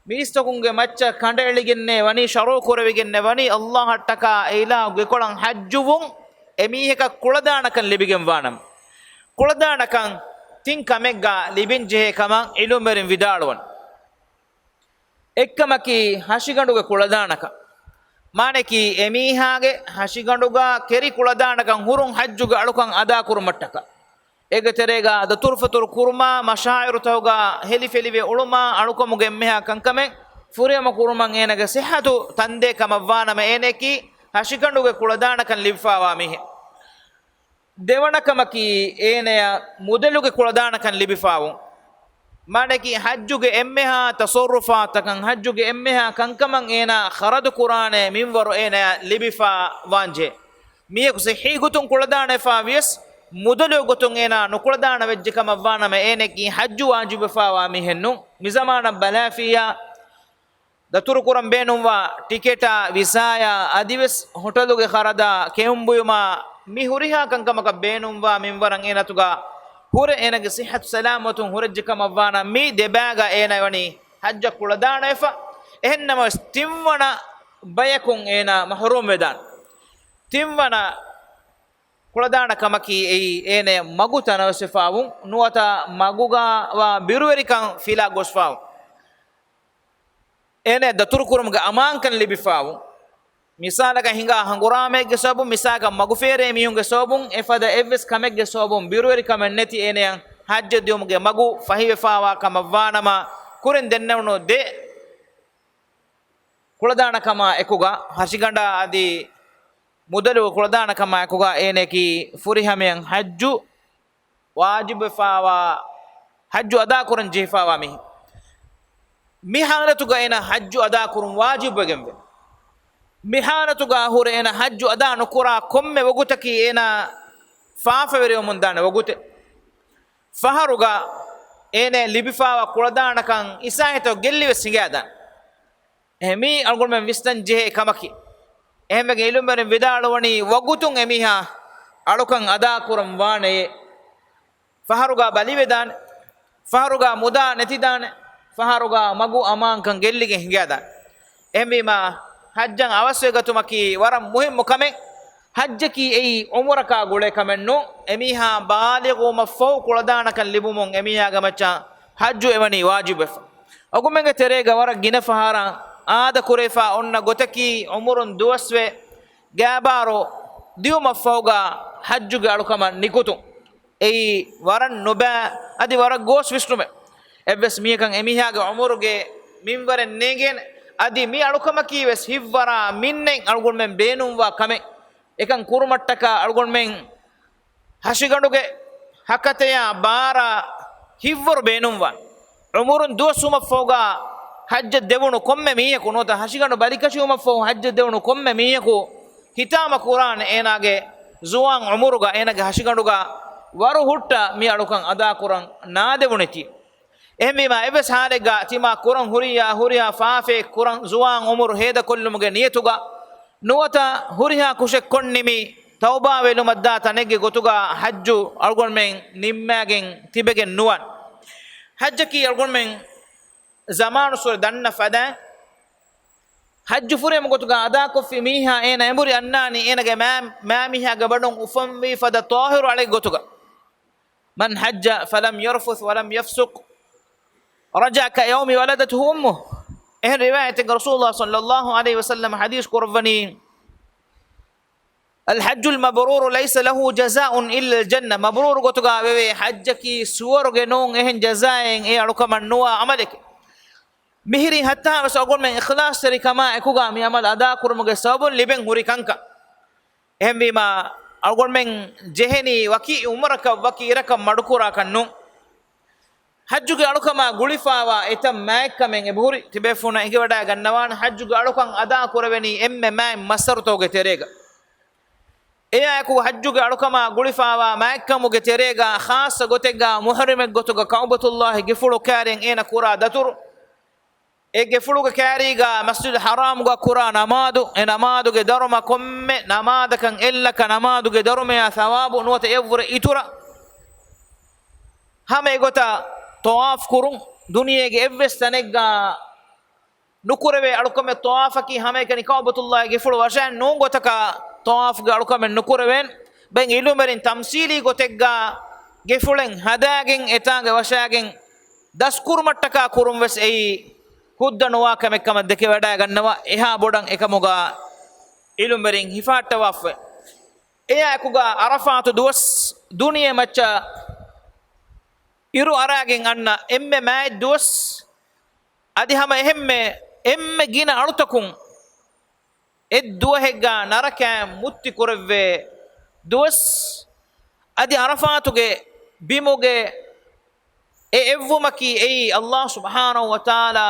މީސްތަކުންގެ މައްޗަށް ކަނޑައެޅިގެންނޭ ވަނީ، ޝަރުޢު ކުރެވިގެންނޭ ވަނީ، ﷲ އަށްޓަކާ އެ އިލާހު ގެކޮޅަށް ޙައްޖުވުން، އެމީހަކަށް ކުޅަދާނަކަން ލިބިގެންވާނަމަ. ކުޅަދާނަކަން ތިން ކަމެއްގަ ލިބެންޖެހޭ ކަމަށް ޢިލްމުވެރިން ވިދާޅުވަން. އެއްކަމަކީ ހަށިގަނޑުގެ ކުޅަދާނަކަން. މާނައަކީ އެމީހާގެ ހަށިގަނޑުގަ ކެރި ކުޅަދާނަކަން ހުރުން ޙައްޖުގެ އަޅުކަން އަދާކުރުމަށްޓަކާ. އޭގެ ތެރޭގަ ދަތުރުފަތުރު ކުރުމާ، މަޝާޢިރުތަކުގަ ހެލިފެލިވެ އުޅުމާ، އަޅުކަމުގެ އެންމެހާ ކަންކަމެއް ފުރިހަމަ ކުރުމަށް އޭނަގެ ޞިއްޙަތު ތަންދޭ ކަމަށްވާނަމަ، އޭނައަކީ ހަށިގަނޑުގެ ކުޅަދާނަކަން ލިބިފާވާ މީހެއް. ދެވަނަ ކަމަކީ އޭނަޔަށް މުދަލުގެ ކުޅަދާނަކަން ލިބިފާވުން. މާނައަކީ ޙައްޖުގެ އެންމެހާ ތަޞައްރުފާތަކަށް، ޙައްޖުގެ އެންމެހާ ކަންކަމަށް އޭނާ ޚަރަދު ކުރާނެ މިންވަރު އޭނަޔަށް ލިބިފާ ވާންޖެހޭ. މީހަކު ޞިއްޙީ ގޮތުން ކުޅަދާނަވެފާ ވިޔަސް، މުދަލު ގޮތުން އޭނާ ނުކުޅަދާނަ ވެއްޖެ ކަމަށް ވާނަމަ، އޭނައަކީ ޙައްޖު ވާޖިބުވެފާވާ މީހެއް ނޫން. މިޒަމާނަށް ބަލާފިއްޔާ، ދަތުރުކުރަން ބޭނުންވާ ޓިކެޓާ، ވިސާޔާ، އަދިވެސް ހޮޓަލުގެ ޚަރަދާ، ކެއުން ބުއިމާ، މި ހުރިހާ ކަންކަމަކަށް ބޭނުންވާ މިންވަރަށް އޭނަތުގަ ހުރެ އޭނަގެ ޞިއްޙަތު ސަލާމަތުން ހުރެއްޖެ ކަމަށްވާނަ، މި ދެބައިގަ އޭނަ ވަނީ ޙައްޖަށް ކުޅަދާނަވެފަ. އެހެންނަމަވެސް، ތިންވަނަ ބަޔަކުން އޭނަ މަޙްރޫމް ވެދާނެ. ތިންވަނަ ކުޅަދާނަ ކަމަކީ އެއީ އޭނަޔަށް މަގު ތަނަވަސްވެފާވުން، ނުވަތަ މަގުގަ ވާ ބިރުވެރިކަން ފިލާ ގޮސްފާވުން. އޭނަ ދަތުރުކުރުމުގެ އަމާންކަން ލިބިފާވުން. މިސާލަކަށް ހިނގާ ހަނގުރާމައެއްގެ ސަބަބުން، މިސާލަކަށް މަގުފޭރޭ މީހުންގެ ސަބަބުން، އެފަދަ އެއްވެސް ކަމެއްގެ ސަބަބުން ބިރުވެރިކަމެއް ނެތި އޭނަޔަށް ޙައްޖަށް ދިއުމުގެ މަގު ފަހިވެފާވާ ކަމަށްވާނަމަ، ކުރިން ދެންނެވުނު ދެ ކުޅަދާނަކަމާ އެކުގަ، ހަށިގަނޑާ އަދި މުދަލު ކުޅަދާނަކަމާ އެކުގަ އޭނައަކީ ފުރިހަމަޔަށް ޙައްޖު ވާޖިބުވެފާވާ، ޙައްޖު އަދާކުރަން ޖެހިފާވާ މީހެއް. މި ޙާލަތުގަ އޭނަ ޙައްޖު އަދާކުރުން ވާޖިބުވެގެންވޭ. މި ޙާލަތުގަ ހުރެ އޭނަ ޙައްޖު އަދާ ނުކުރާ ކޮންމެ ވަގުތަކީ އޭނަ ފާފަވެރިވަމުން ދާނެ ވަގުތެއް. ފަހަރުގަ އޭނަ ލިބިފާވާ ކުޅަދާނަކަން އިސާހިތަކު ގެއްލިވެސް ހިނގާދާނެ. އެހެން މީ އަޅުގަނޑުމެން ވިސްނަން ޖެހޭ ކަމަކީ. އެހެންވެގެން ޢިލްމުވެރިން ވިދާޅުވަނީ، ވަގުތުން އެމީހާ އަޅުކަން އަދާކުރަން ވާނެޔޭ. ފަހަރުގަ ބަލިވެދާނެ. ފަހަރުގަ މުދާ ނެތިދާނެ. ފަހަރުގަ މަގު އަމާންކަން ގެއްލިގެން ހިނގާދާނެ. އެހެންވީމާ، ޙައްޖަށް އަވަސްވެގަތުމަކީ ވަރަށް މުހިއްމު ކަމެއް. ޙައްޖަކީ އެއީ ޢުމުރަކާ ގުޅޭ ކަމެއް ނޫން. އެމީހާ ބާލިޣުވުމަށްފަހު ކުޅަދާނަކަން ލިބުމުން އެމީހާގެ މައްޗަށް ޙައްޖު އެވަނީ ވާޖިބުވެފަ. އަޅުގަނޑުމެންގެ ތެރޭގަ ވަރަށް ގިނަ ފަހަރަށް އާދަކުރެވިފާ އޮންނަ ގޮތަކީ، ޢުމުރުން ދުވަސްވެ ގާބާރު ދިއުމަށްފަހުގަ ޙައްޖުގެ އަޅުކަމަށް ނިކުތުން. އެއީ ވަރަށް ނުބައި އަދި ވަރަށް ގޯސް ވިސްނުމެއް. އެއްވެސް މީހަކަށް އެމީހާގެ ޢުމުރުގެ މިންވަރެއް ނޭނގޭނެ. އަދި މި އަޅުކަމަކީވެސް ހިތްވަރާ މިންނެއް އަޅުގަނޑުމެން ބޭނުންވާ ކަމެއް. އެކަން ކުރުމަށްޓަކާ އަޅުގަނޑުމެން ހަށިގަނޑުގެ ހަކަތަޔާ ބާރާ ހިތްވަރު ބޭނުންވާނެ. ޢުމުރުން ދުވަސްވުމަށްފަހުގަ ޙައްޖަށް ދެވުނު ކޮންމެ މީހަކު ނުވަތަ ހަށިގަނޑު ބަލިކަށިވުމަށްފަހު ޙައްޖަށް ދެވުނު ކޮންމެ މީހަކު ހިތާމަ ކުރާނެ އޭނާގެ ޒުވާން ޢުމުރުގަ އޭނާގެ ހަށިގަނޑުގަ ވަރު ހުއްޓަ މި އަޅުކަން އަދާކުރަން ނާދެވުނެތީ. އެހެންވީމާ، އެއްވެސް ހާލެއްގަ ތިމާ ކުރަން ހުރިޔާ، ހުރިހާ ފާފައެއް ކުރަން ޒުވާން އުމުރު ހޭދަކޮށްލުމުގެ ނިޔަތުގަ ނުވަތަ ހުރިހާ ކުށެއް ކޮށްނިމި ތައުބާވެލުމަށްދާ ތަނެއްގެ ގޮތުގަ ޙައްޖު އަޅުގަނޑުމެން ނިންމާގެން ތިބެގެން ނުވާން. ޙައްޖަކީ އަޅުގަނޑުމެން ޒަމާނުއްސުރެ ދަންނަ ފަދައިން، ޙައްޖު ފުރިހަމަ ގޮތުގަ އަދާކޮށްފި މީހާ އޭނަ އެނބުރި އަންނާނީ އޭނަގެ މާ-، މާމީހާގެ ބަނޑުން އުފަންވީ ފަދަ ޠާހިރު އަޅެއް ގޮތުގަ. من حج فلم يرفث ولم يفسق رجع كيوم ولدته أمه. އެހެން ރިވާޔަތެއްގަ ރަސޫލުﷲ ޞައްލަﷲ ޢަލައިހި ވަސައްލަމަ ޙަދީޘް ކުރައްވަނީ، الحج المبرور ليس له جزاء إلا الجنة. މަބްރޫރު ގޮތުގަ ވެވޭ ޙައްޖަކީ ސުވަރުގެ ނޫން އެހެން ޖަޒާއެއް އެ އަޅުކަމަށް ނުވާ ޢަމަލެކޭ. މިހިރީ ހައްތާވެސް އަޅުގަނޑުމެން އިޚްލާޞްތެރިކަމާ އެކުގަ މި ޢަމަލު އަދާކުރުމުގެ ސަބަބުން ލިބެން ހުރި ކަންކަން. އެހެންވީމާ، އަޅުގަނޑުމެން ޖެހެނީ ވަކި ޢުމްރަކަށް ވަކި އިރަކަށް މަޑުކުރާކަށް ނޫން. ޙައްޖުގެ އަޅުކަމާ ގުޅިފާވާ އެތައް މާތްކަމެއް އެބަހުރި ތިބޭފުޅުންނަށް އެނގިވަޑައިގަންނަވާނެ. ޙައްޖުގެ އަޅުކަން އަދާ ކުރެވެނީ އެންމެ މާތް މައްސަރުތަކުގެ ތެރޭގަ. އެއާއެކު ޙައްޖުގެ އަޅުކަމާ ގުޅިފާވާ މާތްކަމުގެ ތެރޭގަ ޚާއްޞަ ގޮތެއްގަ މުޙްރިމެއް ގޮތުގަ ކަޢުބަތުﷲ ގެފުޅު ކާރިއަށް އޭނަ ކުރާ ދަތުރު، އެ ގެފުޅުގެ ކާރީގަ މަސްޖިދު ޙަރާމުގަ ކުރާ ނަމާދު، އެ ނަމާދުގެ ދަރުމަ ކޮންމެ ނަމާދަކަށް އެއްލަކަ ނަމާދުގެ ދަރުމަޔާ ޘަވާބު ނުވަތަ އެއަށްވުރެ އިތުރަށް. ހަމަ އެގޮތަށް ޠަވާފު ކުރުން. ދުނިޔޭގެ އެއްވެސް ތަނެއްގަ ނުކުރެވޭ އަޅުކަމެއް ޠަވާފަކީ. ހަމައެކަނި ކަޢުބަތުﷲގެ ގެފުޅު ވަށައިން ނޫން ގޮތަކަށް ޠަވާފުގެ އަޅުކަމެއް ނުކުރެވޭނެ. ބައެއް ޢިލްމުވެރިން ތަމްސީލީ ގޮތެއްގަ ގެފުޅެއް ހަދާގެން އެތާނގަ ވަށާގެން ދަސްކުރުމަށްޓަކާ ކުރުން ވެސް އެއީ ހުއްދަ ނުވާ ކަމެއް ކަމަށް ދެކެވަޑައިގަންނަވާ. އެހާ ބޮޑަށް އެކަމުގަ ޢިލްމުވެރިން ހިފަހައްޓަވާފައި. އެއާއެކުގަ ޢަރަފާތު ދުވަސް ދުނިޔެ މައްޗަށް އިރު އަރާގެން އަންނަ އެންމެ މާތް ދުވަސް، އަދި ހަމަ އެހެންމެ އެންމެ ގިނަ އަޅުތަކުން އެއްދުވަހެއްގަ ނަރަކައިން މުއްތި ކުރެވޭ ދުވަސް، އަދި ޢަރަފާތުގެ ބިމުގެ އެ އެއްވުމަކީ އެއީ ﷲ ސުބްޙާނަހޫ ވަތަޢާލާ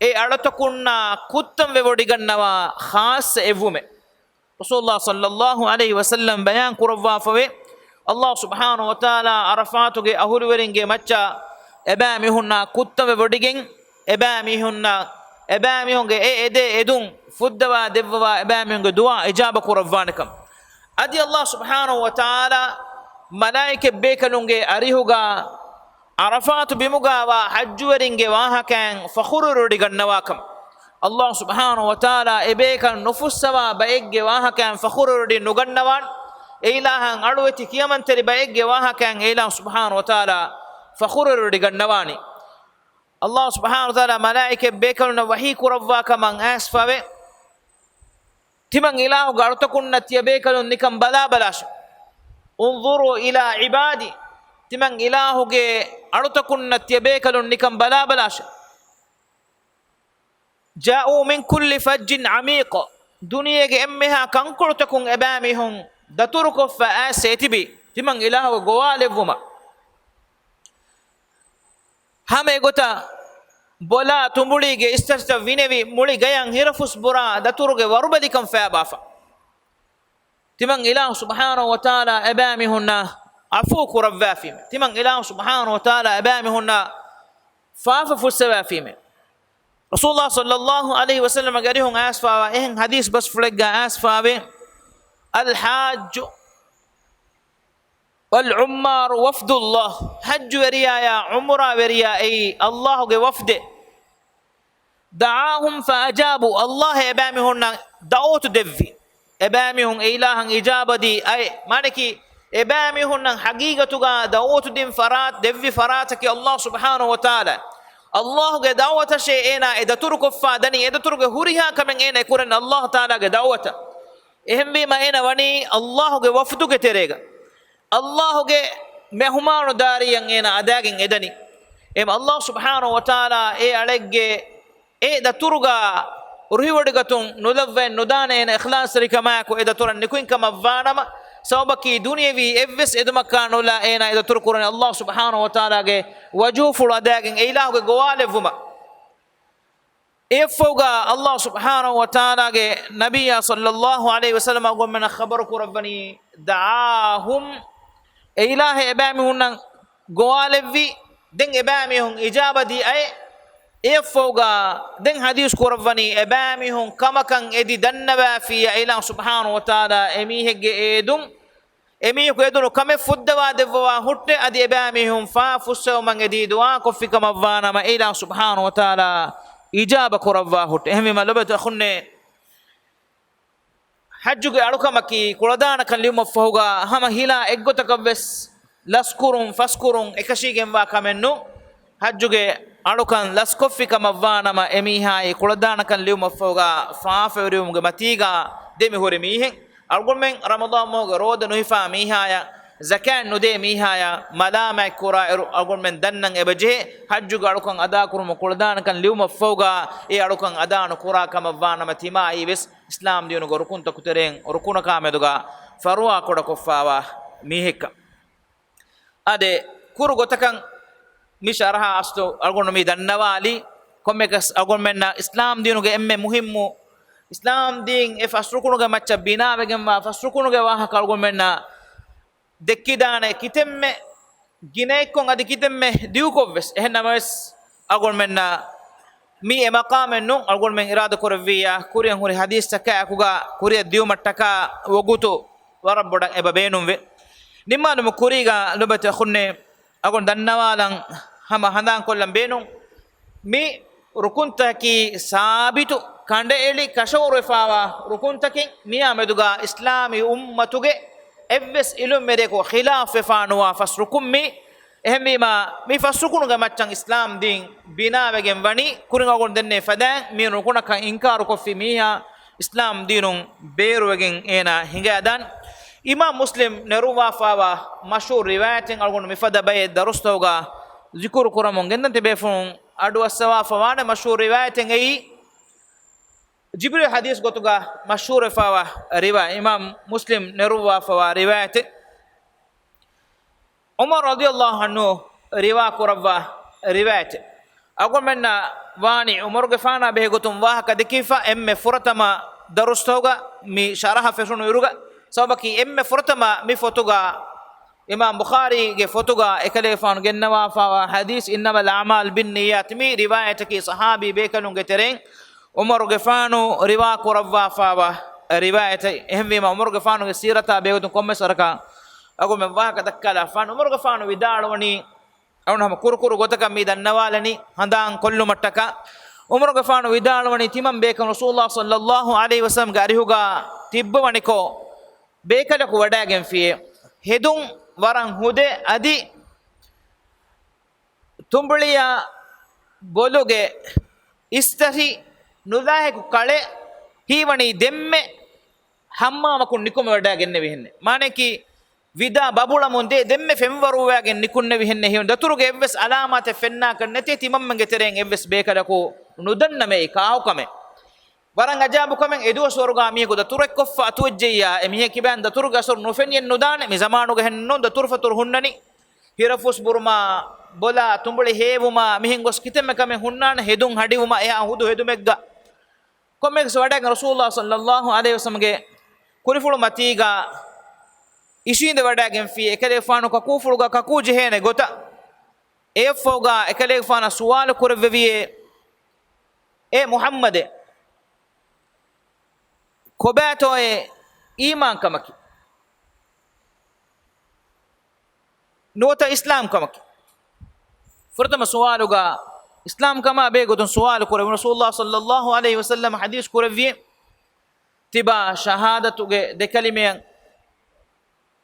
އެ އަޅުތަކުންނާ ކުއްތަން ވެވޮޑިގަންނަވާ ޚާއްޞަ އެއްވުމެއް. ރަސޫލުﷲ ޞައްލަﷲ ޢަލައިހި ވަސައްލަމް ބަޔާން ކުރައްވާފަވޭ، ﷲ ސުބްޙާނަހޫ ވަތަޢާލާ ޢަރަފާތުގެ އަހުލުވެރިންގެ މައްޗަށް އެބައިމީހުންނާ ކުއްތަން ވެވޮޑިގެން، އެބައިމީހުންނަށް، އެބައިމީހުންގެ އެ އެދޭ އެދުން ފުއްދަވާ ދެއްވަވާ، އެބައިމީހުންގެ ދުޢާ އިޖާބަ ކުރައްވާނެކަން. އަދި ﷲ ސުބްޙާނަހޫ ވަތަޢާލާ މަލާއިކަތް ބޭކަލުންގެ އަރިހުގަ ޢަރަފާތު ބިމުގައިވާ ޙައްޖުވެރިންގެ ވާހަކައިން ފަޚުރުވެރިވޮޑިގަންނަވާކަން. ﷲ ސުބްޙާނަހޫ ވަތަޢާލާ އެބޭކަލުން ނުފުއްސަވާ ބައެއްގެ ވާހަކައިން ފަޚުރުވެރިވޮޑި ނުގަންނަވާން. އެއިލާހަށް އަޅުވެތި ކިޔަމަންތެރި ބައެއްގެ ވާހަކައިން އެއިލާހު ސުބްޙާނަހޫ ވަތަޢާލާ ފަޚުރުވެރިވޮޑިގަންނަވާނީ. ﷲ ސުބްޙާނަހޫ ވަތަޢާލާ މަލާއިކަތް ބޭކަލުންނަށް ވަޙީ ކުރައްވާ ކަމަށް އައިސްފަވޭ، ތިމަން އިލާހުގެ އަޅުތަކުންނަށް ތިޔަބޭކަލުން ނިކަން ބަލާބަލާށި. انظروا إلى عبادي. ތިމަން އިލާހުގެ އަޅުތަކުންނަށް ތިޔަބޭކަލުން ނިކަން ބަލާބަލާށި. جاءوا من كل فج عميق. ދުނިޔޭގެ އެންމެހާ ކަންކޮޅުތަކުން އެބައިމީހުން ދަތުރުކޮށްފަ އައިސް އެތިބީ، ތިމަން އިލާހުގެ ގޮވާލެއްވުމަށް. ހަމަ އެގޮތަށް ބޮލާ ތުނބުޅީގެ އިސްތަށިތައް ވިނެވި، މުޅި ގަޔަށް ހިރަފުސް ބުރާ ދަތުރުގެ ވަރުބަލިކަން ފައިބާފަ. ތިމަން އިލާހު ސުބްޙާނަހޫ ވަތަޢާލާ އެބައިމީހުންނަށް ޢަފޫ ކުރައްވާފީމެ. ތިމަން އިލާހު ސުބްޙާނަހޫ ވަތަޢާލާ އެބައިމީހުންނަށް ފާފަ ފުއްސަވާފީމެ. ރަސޫލުﷲ ޞައްލަﷲ ޢަލައިހި ވަސައްލަމަގެ އަރިހުން އައިސްފާވާ އެހެން ޙަދީޘް ބަސްފުޅެއްގަ އައިސްފާވޭ، الحاج والعمار وفد الله. ޙައްޖުވެރިޔާޔާ ޢުމުރާވެރިޔާ އެއީ ﷲގެ ވަފްދެއް. دعاهم فأجابوا. ﷲ އެބައިމީހުންނަށް ދަޢުވަތު ދެއްވި. އެބައިމީހުން އެއިލާހަށް އިޖާބަދީ އައި، މާނަކީ، އެބައިމީހުންނަށް ޙަޤީޤަތުގަ ދަޢުވަތު ދިން ފަރާތް، ދެއްވި ފަރާތަކީ ﷲ ސުބްޙާނަހޫ ވަތަޢާލާ. ﷲގެ ދަޢުވަތަށޭ އޭނާ އެ ދަތުރުކޮށްފަ ދަނީ، އެ ދަތުރުގެ ހުރިހާ ކަމެއް އޭނާ އެކުރަން ﷲ ތަޢާލާގެ ދަޢުވަތަށް. އެހެންވީމަ އޭނާ ވަނީ ﷲގެ ވަފްދުގެ ތެރޭގަ. ﷲގެ މެހުމާނުދާރީއަށް އޭނާ އަދާގެން އެދަނީ. އެހެން ﷲ ސުބްޙާނަހޫ ވަތަޢާލާ އެ އަޅެއްގެ އެ ދަތުރުގަ ރުހިވޮޑިގަތުން ނުލައްވައެއް ނުދާނެ އޭނަ އިޚްލާޞްތެރިކަމާއެކު އެ ދަތުރަށް ނިކުތްކަމަށްވާނަމަ، ސަބަބަކީ ދުނިޔެވީ އެއްވެސް އެދުމަކާ ނުލާ އޭނާ އެ ދަތުރު ކުރަނީ ﷲ ސުބްޙާނަހޫ ވަތަޢާލާގެ ވަޖުހުފުޅު އަދާގެން އެއިލާހުގެ ގޮވާލެއްވުމަށް. އެއަށްފަހުގަ ﷲ ސުބްޙާނަހޫ ވަތަޢާލާގެ ނަބިއްޔާ ޞައްލަﷲ ޢަލައިހި ވަސައްލަމަ އަޅުގަނޑުމެންނަށް ޚަބަރު ކުރައްވަނީ، دعاهم، އެއިލާހު އެބައިމީހުންނަށް ގޮވާލެއްވި، ދެން އެބައިމީހުން އިޖާބަ ދީ އައި، އެއަށްފަހުގަ ދެން ޙަދީޘް ކުރައްވަނީ އެބައިމީހުން ކަމަކަށް އެދި ދަންނަވާފިއްޔާ އިލާހު ސުބްޙާނަހޫ ވަތަޢާލާ އެމީހެއްގެ އެދުން، އެމީހަކު އެދުނު ކަމެއް ފުއްދަވާ ދެއްވަވާ ހުއްޓެ، އަދި އެބައިމީހުން ފާ ފުއްސެވުމަށް އެދި ދުޢާ ކޮށްފި ކަމަށްވާނަމަ އެ އިލާހު ސުބްޙާނަހޫ ވަތަޢާލާ އިޖާބަ ކުރައްވާ ހުއްޓެ. އެހެންވީމަ ލޮބުވެތި އަޚުންނޭ، ޙައްޖުގެ އަޅުކަމަކީ ކުޅަދާނަކަން ލިޔުމަށްފަހުގަ ހަމަ ހިލާ އެއްގޮތަކަށްވެސް ލަސްކުރުން، ފަސްކުރުން އެކަށީގެންވާ ކަމެއް ނޫން. ޙައްޖުގެ އަޅުކަން ލަސްކޮށްފި ކަމަށްވާނަމަ، އެމީހާއީ ކުޅަދާނަކަން ލިޔުމަށްފަހުގަ ފާފަވެރިވުމުގެ މަތީގަ ދެމިހުރި މީހެއް. އަޅުގަނޑުމެން ރަމަޟާން މަހުގެ ރޯދަ ނުހިފާ މީހާޔަށް، ޒަކާތް ނުދޭ މީހާޔަށް މަލާމާތް ކުރާއިރު، އަޅުގަނޑުމެން ދަންނަން އެބަޖެހޭ، ޙައްޖުގެ އަޅުކަން އަދާކުރުމަށް ކުޅަދާނަކަން ލިޔުމަށްފަހުގަ އެ އަޅުކަން އަދާ ނުކުރާ ކަމަށްވާނަމަ، ތިމާއީ ވެސް އިސްލާމް ދީނުގެ ރުކުންތަކު ތެރެއިން ރުކުނަކާ މެދުގަ ފަރުވާ ކުޑަކޮށްފާވާ މީހެއްކަން. އާދެ، ކުރު ގޮތަކަށް މި ޝަރަޙަ އަސްލު އަޅުގަނޑު މި ދަންނަވާލީ، ކޮންމެއަކަސް އަޅުގަނޑުމެންނަށް އިސްލާމް ދީނުގެ އެންމެ މުހިއްމު، އިސްލާމް ދީން އެ ފަސް ރުކުނުގެ މައްޗަށް ބިނާވެގެންވާ ފަސް ރުކުނުގެ ވާހަކަ އަޅުގަނޑުމެންނަށް ދެއްކިދާނެ ކިތަންމެ ގިނައެއްކޮށް އަދި ކިތަންމެ ދިގުކޮށްވެސް. އެހެން ނަމަވެސް، އަޅުގަނޑުމެންނަށް މީ އެ މަޤާމެއް ނޫން. އަޅުގަނޑުމެން އިރާދަ ކުރެއްވިއްޔާ، ކުރިއަށް ހުރި ޙަދީޘްތަކާއެކުގަ ކުރިއަށް ދިޔުމަށްޓަކާ ވަގުތު ވަރަށް ބޮޑަށް އެބަ ބޭނުންވޭ. ނިންމާލުމުގެ ކުރީގަ ލޮބުވެތި އަޚުންނޭ، އަޅުގަނޑު ދަންނަވާލަން ހަމަ ހަނދާންކޮށްލަން ބޭނުން. މި ރުކުންތަކަކީ ސާބިތު، ކަނޑައެޅި، ކަށަވަރުވެފާވާ ރުކުންތަކެއް. މިއާ މެދުގަ އިސްލާމީ އުއްމަތުގެ އެއްވެސް އިލްމުވެރިޔަކު ޚިލާފްވެފާ ނުވާ ފަސް ރުކުން މީ. އެހެންވީމަ، މި ފަސް ރުކުނުގެ މައްޗަށް އިސްލާމް ދީން ބިނާވެގެން ވަނީ، ކުރިން އަޅުގަނޑު ދެންނެވި ފަދައިން މި ރުކުނަކަށް އިންކާރުކޮށްފި މީހާ އިސްލާމް ދީނުން ބޭރުވެގެން އޭނާ ހިނގައިދާނެ. އިމާމް މުސްލިމް ނެރުއްވާފާވާ މަޝްހޫރު ރިވާޔަތެއް އަޅުގަނޑު މިފަދަ ބައެއް ދަރުސްތަކުގަ ޒިކުރު ކުރަމުން ގެންދަން ތިބޭފުޅުން އަޑުއައްސަވާފަވާނެ. މަޝްހޫރު ރިވާޔަތެއް އެއީ، ޖިބްރީލް ޙަދީޘް ގޮތުގަ މަޝްހޫރުވެފާވާ ރިވާ، އިމާމް މުސްލިމް ނެރުއްވާފަވާ ރިވާޔަތެއް. ޢުމަރު ރަޟިޔަﷲ ޢަންހު ރިވާ ކުރައްވާ ރިވާޔަތެއް. އަޅުގަނޑުމެންނަށް ވާނީ ޢުމަރުގެފާނާ ބެހޭގޮތުން ވާހަކަ ދެއްކިފަ އެންމެ ފުރަތަމަ ދަރުސްތަކުގަ މި ޝަރަޙަ ފެށުނު އިރުގަ. ސަބަބަކީ އެންމެ ފުރަތަމަ މި ފޮތުގަ، އިމާމް ބުޚާރީގެ ފޮތުގަ އެކަލޭގެފާނު ގެންނަވާފާވާ ޙަދީޘް إنما الأعمال بالنيات މި ރިވާޔަތަކީ ޞަޙާބީ ބޭކަލުންގެ ތެރެއިން ޢުމަރުގެފާނު ރިވާ ކުރައްވާފާވާ ރިވާޔަތެއް. އެހެންވީމަ، ޢުމަރުގެފާނުގެ ސީރަތާ ބެހޭގޮތުން ކޮންމެސް ވަރަކަށް އަޅުގަނޑުމެން ވާހަކަ ދައްކާލާފާނެ. ޢުމަރުގެފާނު ވިދާޅުވަނީ، އަޅުގަނޑު ހަމަ ކުރުކުރު ގޮތަކަށް މި ދަންނަވާލަނީ ހަނދާން ކޮށްލުމަށްޓަކާ. ޢުމަރުގެފާނު ވިދާޅުވަނީ، ތިމަން ބޭކަލުން ރަސޫލުﷲ ޞައްލަﷲު ޢަލައިހި ވަސައްލަމްގެ އަރިހުގަ ތިއްބަވަނިކޮށް، ބޭކަލަކު ވަޑައިގެންފިޔޭ. ހެދުން ވަރަށް ހުދޭ، އަދި ތުނބުޅިއާ ބޮލުގެ އިސްތަށި ނުލާހިކު ކަޅެއް ހީވަނީ ދެންމެ ހައްމާމަކުން ނިކުމެވަޑައިގެންނެވި ހެންނެއް. މާނައަކީ، ވިދާ ބަބުޅަމުން ދޭ ދެންމެ ފެންވަރުވާގެން ނިކުންނެވި ހެންނެއް ހީވަނީ. ދަތުރުގެ އެއްވެސް އަލާމާތެއް ފެންނާކަށް ނެތޭ ތިމަންމެންގެ ތެރެއިން އެއްވެސް ބޭކަލަކު ނުދަންނަމޭ ކާކުކަމެއް. ވަރަށް އަޖާބުކަމެއް އެދުވަސްވަރުގަ މީހަކު ދަތުރެއްކޮށްފަ އަތުވެއްޖެއްޔާ، އެ މީހަކީ ބައެއް ދަތުރުގެ އަސަރު ނުފެނިއެއް ނުދާނެ. މި ޒަމާނުގަ ހެން ނޫން ދަތުރުފަތުރު ހުންނަނީ. ހިރަފުސް ބުރުމާ، ބޮލާ، ތުނބުޅި ހޭވުމާ، މިހެން ގޮސް ކިތަންމެ ކަމެއް ހުންނާނެ، ހެދުން ހަޑިވުމާ އެހާ ހުދު ހެދުމެއްގަ. ކޮންމެއަކަސް ވަޑައިގެން ރަސޫލުﷲ ޞައްލަﷲު ޢަލައިހި ވަސައްލަމްގެ ކުރިފުޅު މަތީގަ އިށީނދެ ވަޑައިގެންފި އެކަލޭގެފާނު ކަކޫފުޅުގަ ކަކޫ ޖެހޭނެ ގޮތަށް. އެއަށްފަހުގަ އެކަލޭގެފާނަށް ސުވާލު ކުރެއްވެވިއޭ، އޭ މުޙައްމަދޭ، ކޮބާތޯއޭ އީމާންކަމަކީ؟ ނުވަތަ އިސްލާމްކަމަކީ؟ ފުރަތަމަ ސުވާލުގަ އިސްލާމްކަމާ ބެހޭ ގޮތުން ސުވާލު ކުރެވުނު. ރަސޫލުﷲ ޞައްލަﷲު ޢަލައިހި ވަސައްލަމަ ޙަދީޘް ކުރެއްވިއޭ، ތިބާ ޝަހާދަތުގެ ދެ ކަލިމައަށް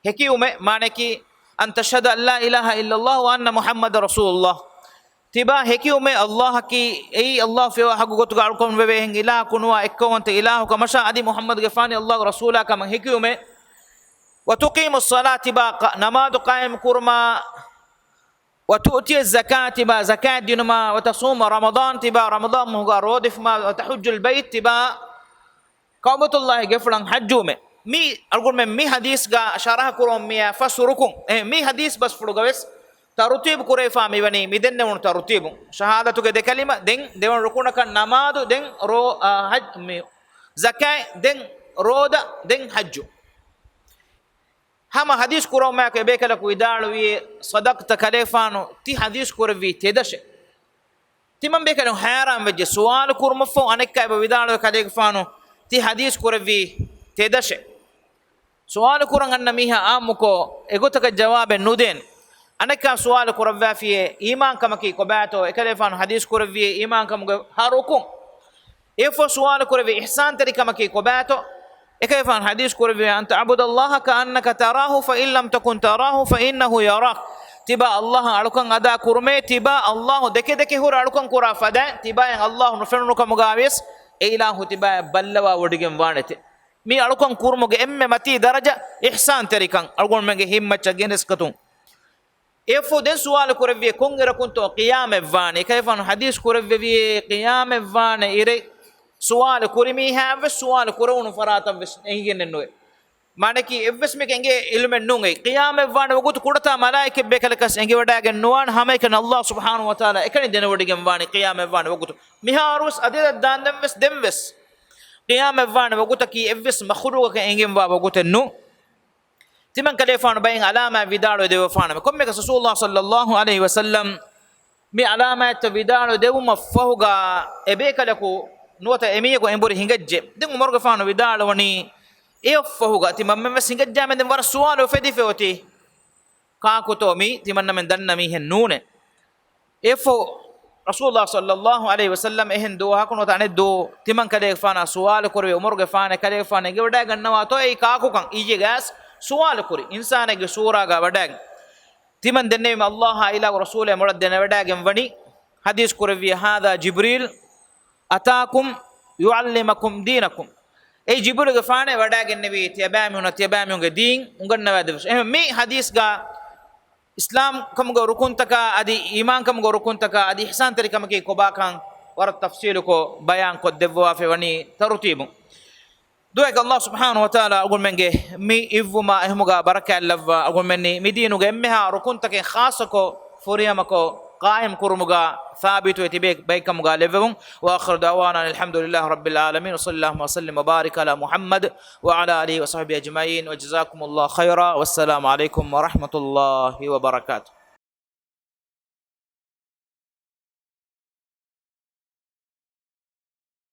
ހެކިވުމެއް، މާނައަކީ، أن تشهد أن لا إله إلا الله وأن محمدا رسول الله. ތިބާ ހެކިވުމެއް، ﷲ އަކީ، އެއީ ﷲ ފިޔަވާ ޙައްޤު ގޮތުގަ އަޅުކަން ވެވޭ އެހެން އިލާހަކު ނުވާ އެއްކައުވަންތަ އިލާހު ކަމަށާ، އަދި މުޙައްމަދުގެފާނީ ﷲގެ ރަސޫލާ ކަމަށް ހެކިވުމެއް. وتقيم الصلاة، ތިބާ ޤަ-، ނަމާދު ޤާއިމް ކުރުމާ، وتؤتي الزكاة، ތިބާ ޒަކާތް ދިނުމާ، وتصوم رمضان، ތިބާ ރަމަޟާން މަހުގަ ރޯދަ ހިފުމާ، وتحج البيت، ތިބާ ކަޢުބަތުﷲގެ ގެފުޅަށް ޙައްޖުވުމެއް. މި އަޅުގަނޑުމެން މި ޙަދީޘްގަ ޝަރަޙަ ކުރަމުން މިއައި ފަސް ރުކުން. އެ، މި ޙަދީޘް ބަސްފުޅުގަވެސް ތަރުތީބު ކުރެވިފާ މިވަނީ މި ދެންނެވުނު ތަރުތީބުން. ޝަހާދަތުގެ ދެ ކަލިމަ، ދެން ދެވަނަ ރުކުނަކަށް ނަމާދު، ދެން ރޯ، އާ، ޙައް-، މި ޒަކާތް، ދެން ރޯދަ، ދެން ޙައްޖު. ހަމަ ޙަދީޘް ކުރައްވާ އެބޭކަލަކު ވިދާޅުވި، ޞަދަޤްތަ، ކަލޭގެފާނު ތި ޙަދީޘް ކުރެއްވީ ތެދަށޭ. ތިމަން ބޭކަލުން ޙައިރާން ވެއްޖެ ސުވާލު ކުރުމަށްފަހު އަނެއްކާ އެބަ ވިދާޅުވެ ކަލޭގެފާނު ތި ޙަދީޘް ކުރެއްވީ ތެދަށޭ. ސުވާލު ކުރަން އަންނަ މީހާ އާއްމުކޮށް އެގޮތަކަށް ޖަވާބެއް ނުދޭން. އަނެއްކާ ސުވާލު ކުރައްވާފިޔޭ އީމާންކަމަކީ ކޮބާތޯ؟ އެކަލޭފާނު ޙަދީޘް ކުރެއްވިޔޭ އީމާންކަމުގެ ހަ ރުކުން. އެއަށްފަހު ސުވާލު ކުރެއްވި އިޙްސާންތެރިކަމަކީ ކޮބާތޯ؟ އެކަލޭފާނު ޙަދީޘް ކުރެއްވި، أن تعبد الله كأنك تراه فإن لم تكن تراه فإنه يراك. ތިބާ ﷲ އަށް އަޅުކަން އަދާ ކުރުމޭ، ތިބާ ﷲ ދެކެ ދެކެ ހުރެ އަޅުކަން ކުރާ ފަދައިން، ތިބާއަށް ﷲ ނުފެނުނު ކަމުގައިވިޔަސް އެ އިލާހު ތިބާއަށް ބައްލަވާ ވޮޑިގެން ވާނެތެ. މީ އަޅުކަން ކުރުމުގެ އެންމެ މަތީ ދަރަޖަ، އިޙްސާންތެރިކަން، އަޅުގަނޑުމެންގެ ހިތްމައްޗަށް ގެނެސްގަތުން. އެއަށްފަހު ދެން ސުވާލު ކުރެއްވި، ކޮންއިރަކުންތޯ ޤިޔާމަތްވާނީ؟ އެކަލޭފާނު ޙަދީޘް ކުރެއްވެވިޔޭ ޤިޔާމަތްވާނެ އިރެއް ސުވާލު ކުރި މީހާއަށްވެސް ސުވާލު ކުރެވުނު ފަރާތަށްވެސް އެނގިގެންނެއް ނުވޭ. މާނައަކީ އެއްވެސް މީހަކަށް އެނގޭ ޢިލްމެއް ނޫން އެއީ. ޤިޔާމަތްވާނެ ވަގުތު ކުޑަތާ މަލާއިކަތް ބޭކަލަކަސް އެނގިވަޑައިގެން ނުވާނެ، ހަމައެކަނި ﷲ ސުބްޙާނަހޫ ވަތަޢާލާ އެކަނި ދެނެވޮޑިގެން ވާނީ ޤިޔާމަތްވާނެ ވަގުތު. މިހާރުވެސް އަދި އަދަށް ދާންދެންވެސް ދެންވެސް ޤިޔާމަތްވާނެ ވަގުތަކީ އެއްވެސް މަޚުލޫޤަކަށް އެނގެންވާ ވަގުތެއް ނޫން. ތިމަން ކަލޭފާނު ބައެއް ޢަލާމާތް ވިދާޅުވެ ދެއްވަފާނަމަ، ކޮންމެއަކަސް ރަސޫލުﷲ ޞައްލައްލާހު ޢަލައިހި ވަސައްލަމް މި ޢަލާމާތްތައް ވިދާޅުވެ ދެއްވުމަށްފަހުގަ އެބޭކަލަކު ނުވަތަ އެމީހަކު އެނބުރި ހިނގައްޖެ. ދެން ޢުމަރުގެފާނު ވިދާޅުވަނީ އެއަށްފަހުގަ ތިމަންމެންވެސް ހިނގައްޖާމެ ދެން ވަރަށް ސުވާލު އުފެދިފަ އޮތީ ކާކުތޯ މީ؟ ތިމަންނަމެން ދަންނަ މީހެއް ނޫނޭ. އެއަށްފަހު ރަސޫލުﷲ ޞައްލައްލާހު ޢަލައިހި ވަސައްލަމް އެހެން ދުވަހަކު ނުވަތަ އަނެއް ދުވަހު ތިމަން ކަލޭގެފާނާ ސުވާލު ކުރެވި، ޢުމަރުގެފާނޭ ކަލޭގެފާނު އެނގިވަޑައިގަންނަވާތޯ އެއީ ކާކުކަން؟ އިއްޔެގަސް ސުވާލު ކުރި އިންސާނެއްގެ ސޫރާގަ ވަޑައިގެން. ތިމަން ދެންނެވީމަ ﷲ އާ އިލާހު ރަސޫލޭ މޮޅަށް ދެނެވަޑައިގެން ވަނީ، ޙަދީޘް ކުރެއްވި، هذا جبريل أتاكم يعلمكم دينكم. އެއީ ޖިބްރީލުގެފާނޭ ވަޑައިގެންނެވީ ތިޔަބައިމީހުނަށް ތިޔަބައިމީހުންގެ ދީން އުނގަންނަވާދެއްވުމަށް. އެހެން މި ޙަދީޘްގަ އިސްލާމްކަމުގެ ރުކުންތަކާ އަދި އީމާންކަމުގެ ރުކުންތަކާ އަދި އިޙްސާންތެރިކަމަކީ ކޮބާކަން ވަރަށް ތަފްޞީލުކޮށް ބަޔާންކޮށްދެއްވަވާފައި ވަނީ ތަރުތީބުން. ދުޢައެއް، ﷲ ސުބްޙާނަހޫ ވަތަޢާލާ އަޅުގަނޑުމެންގެ މި އިއްވުމާ އެހުމުގަ ބަރަކާތް ލައްވާ، އަޅުގަނޑުމެންނީ މި ދީނުގެ އެންމެހާ ރުކުންތަކެއް ޚާއްޞަކޮށް، ފުރިހަމަކޮށް، ޤާއިމް ކުރުމުގަ ސާބިތުވެ ތިބޭ ބައެއްކަމުގަ ލެއްވެވުން. وآخر دعوانا أن الحمد لله رب العالمين، وصلى اللهم وسلم وبارك على محمد وعلى آله وصحبه أجمعين، وجزاكم الله خيرا، والسلام عليكم ورحمة الله وبركاته.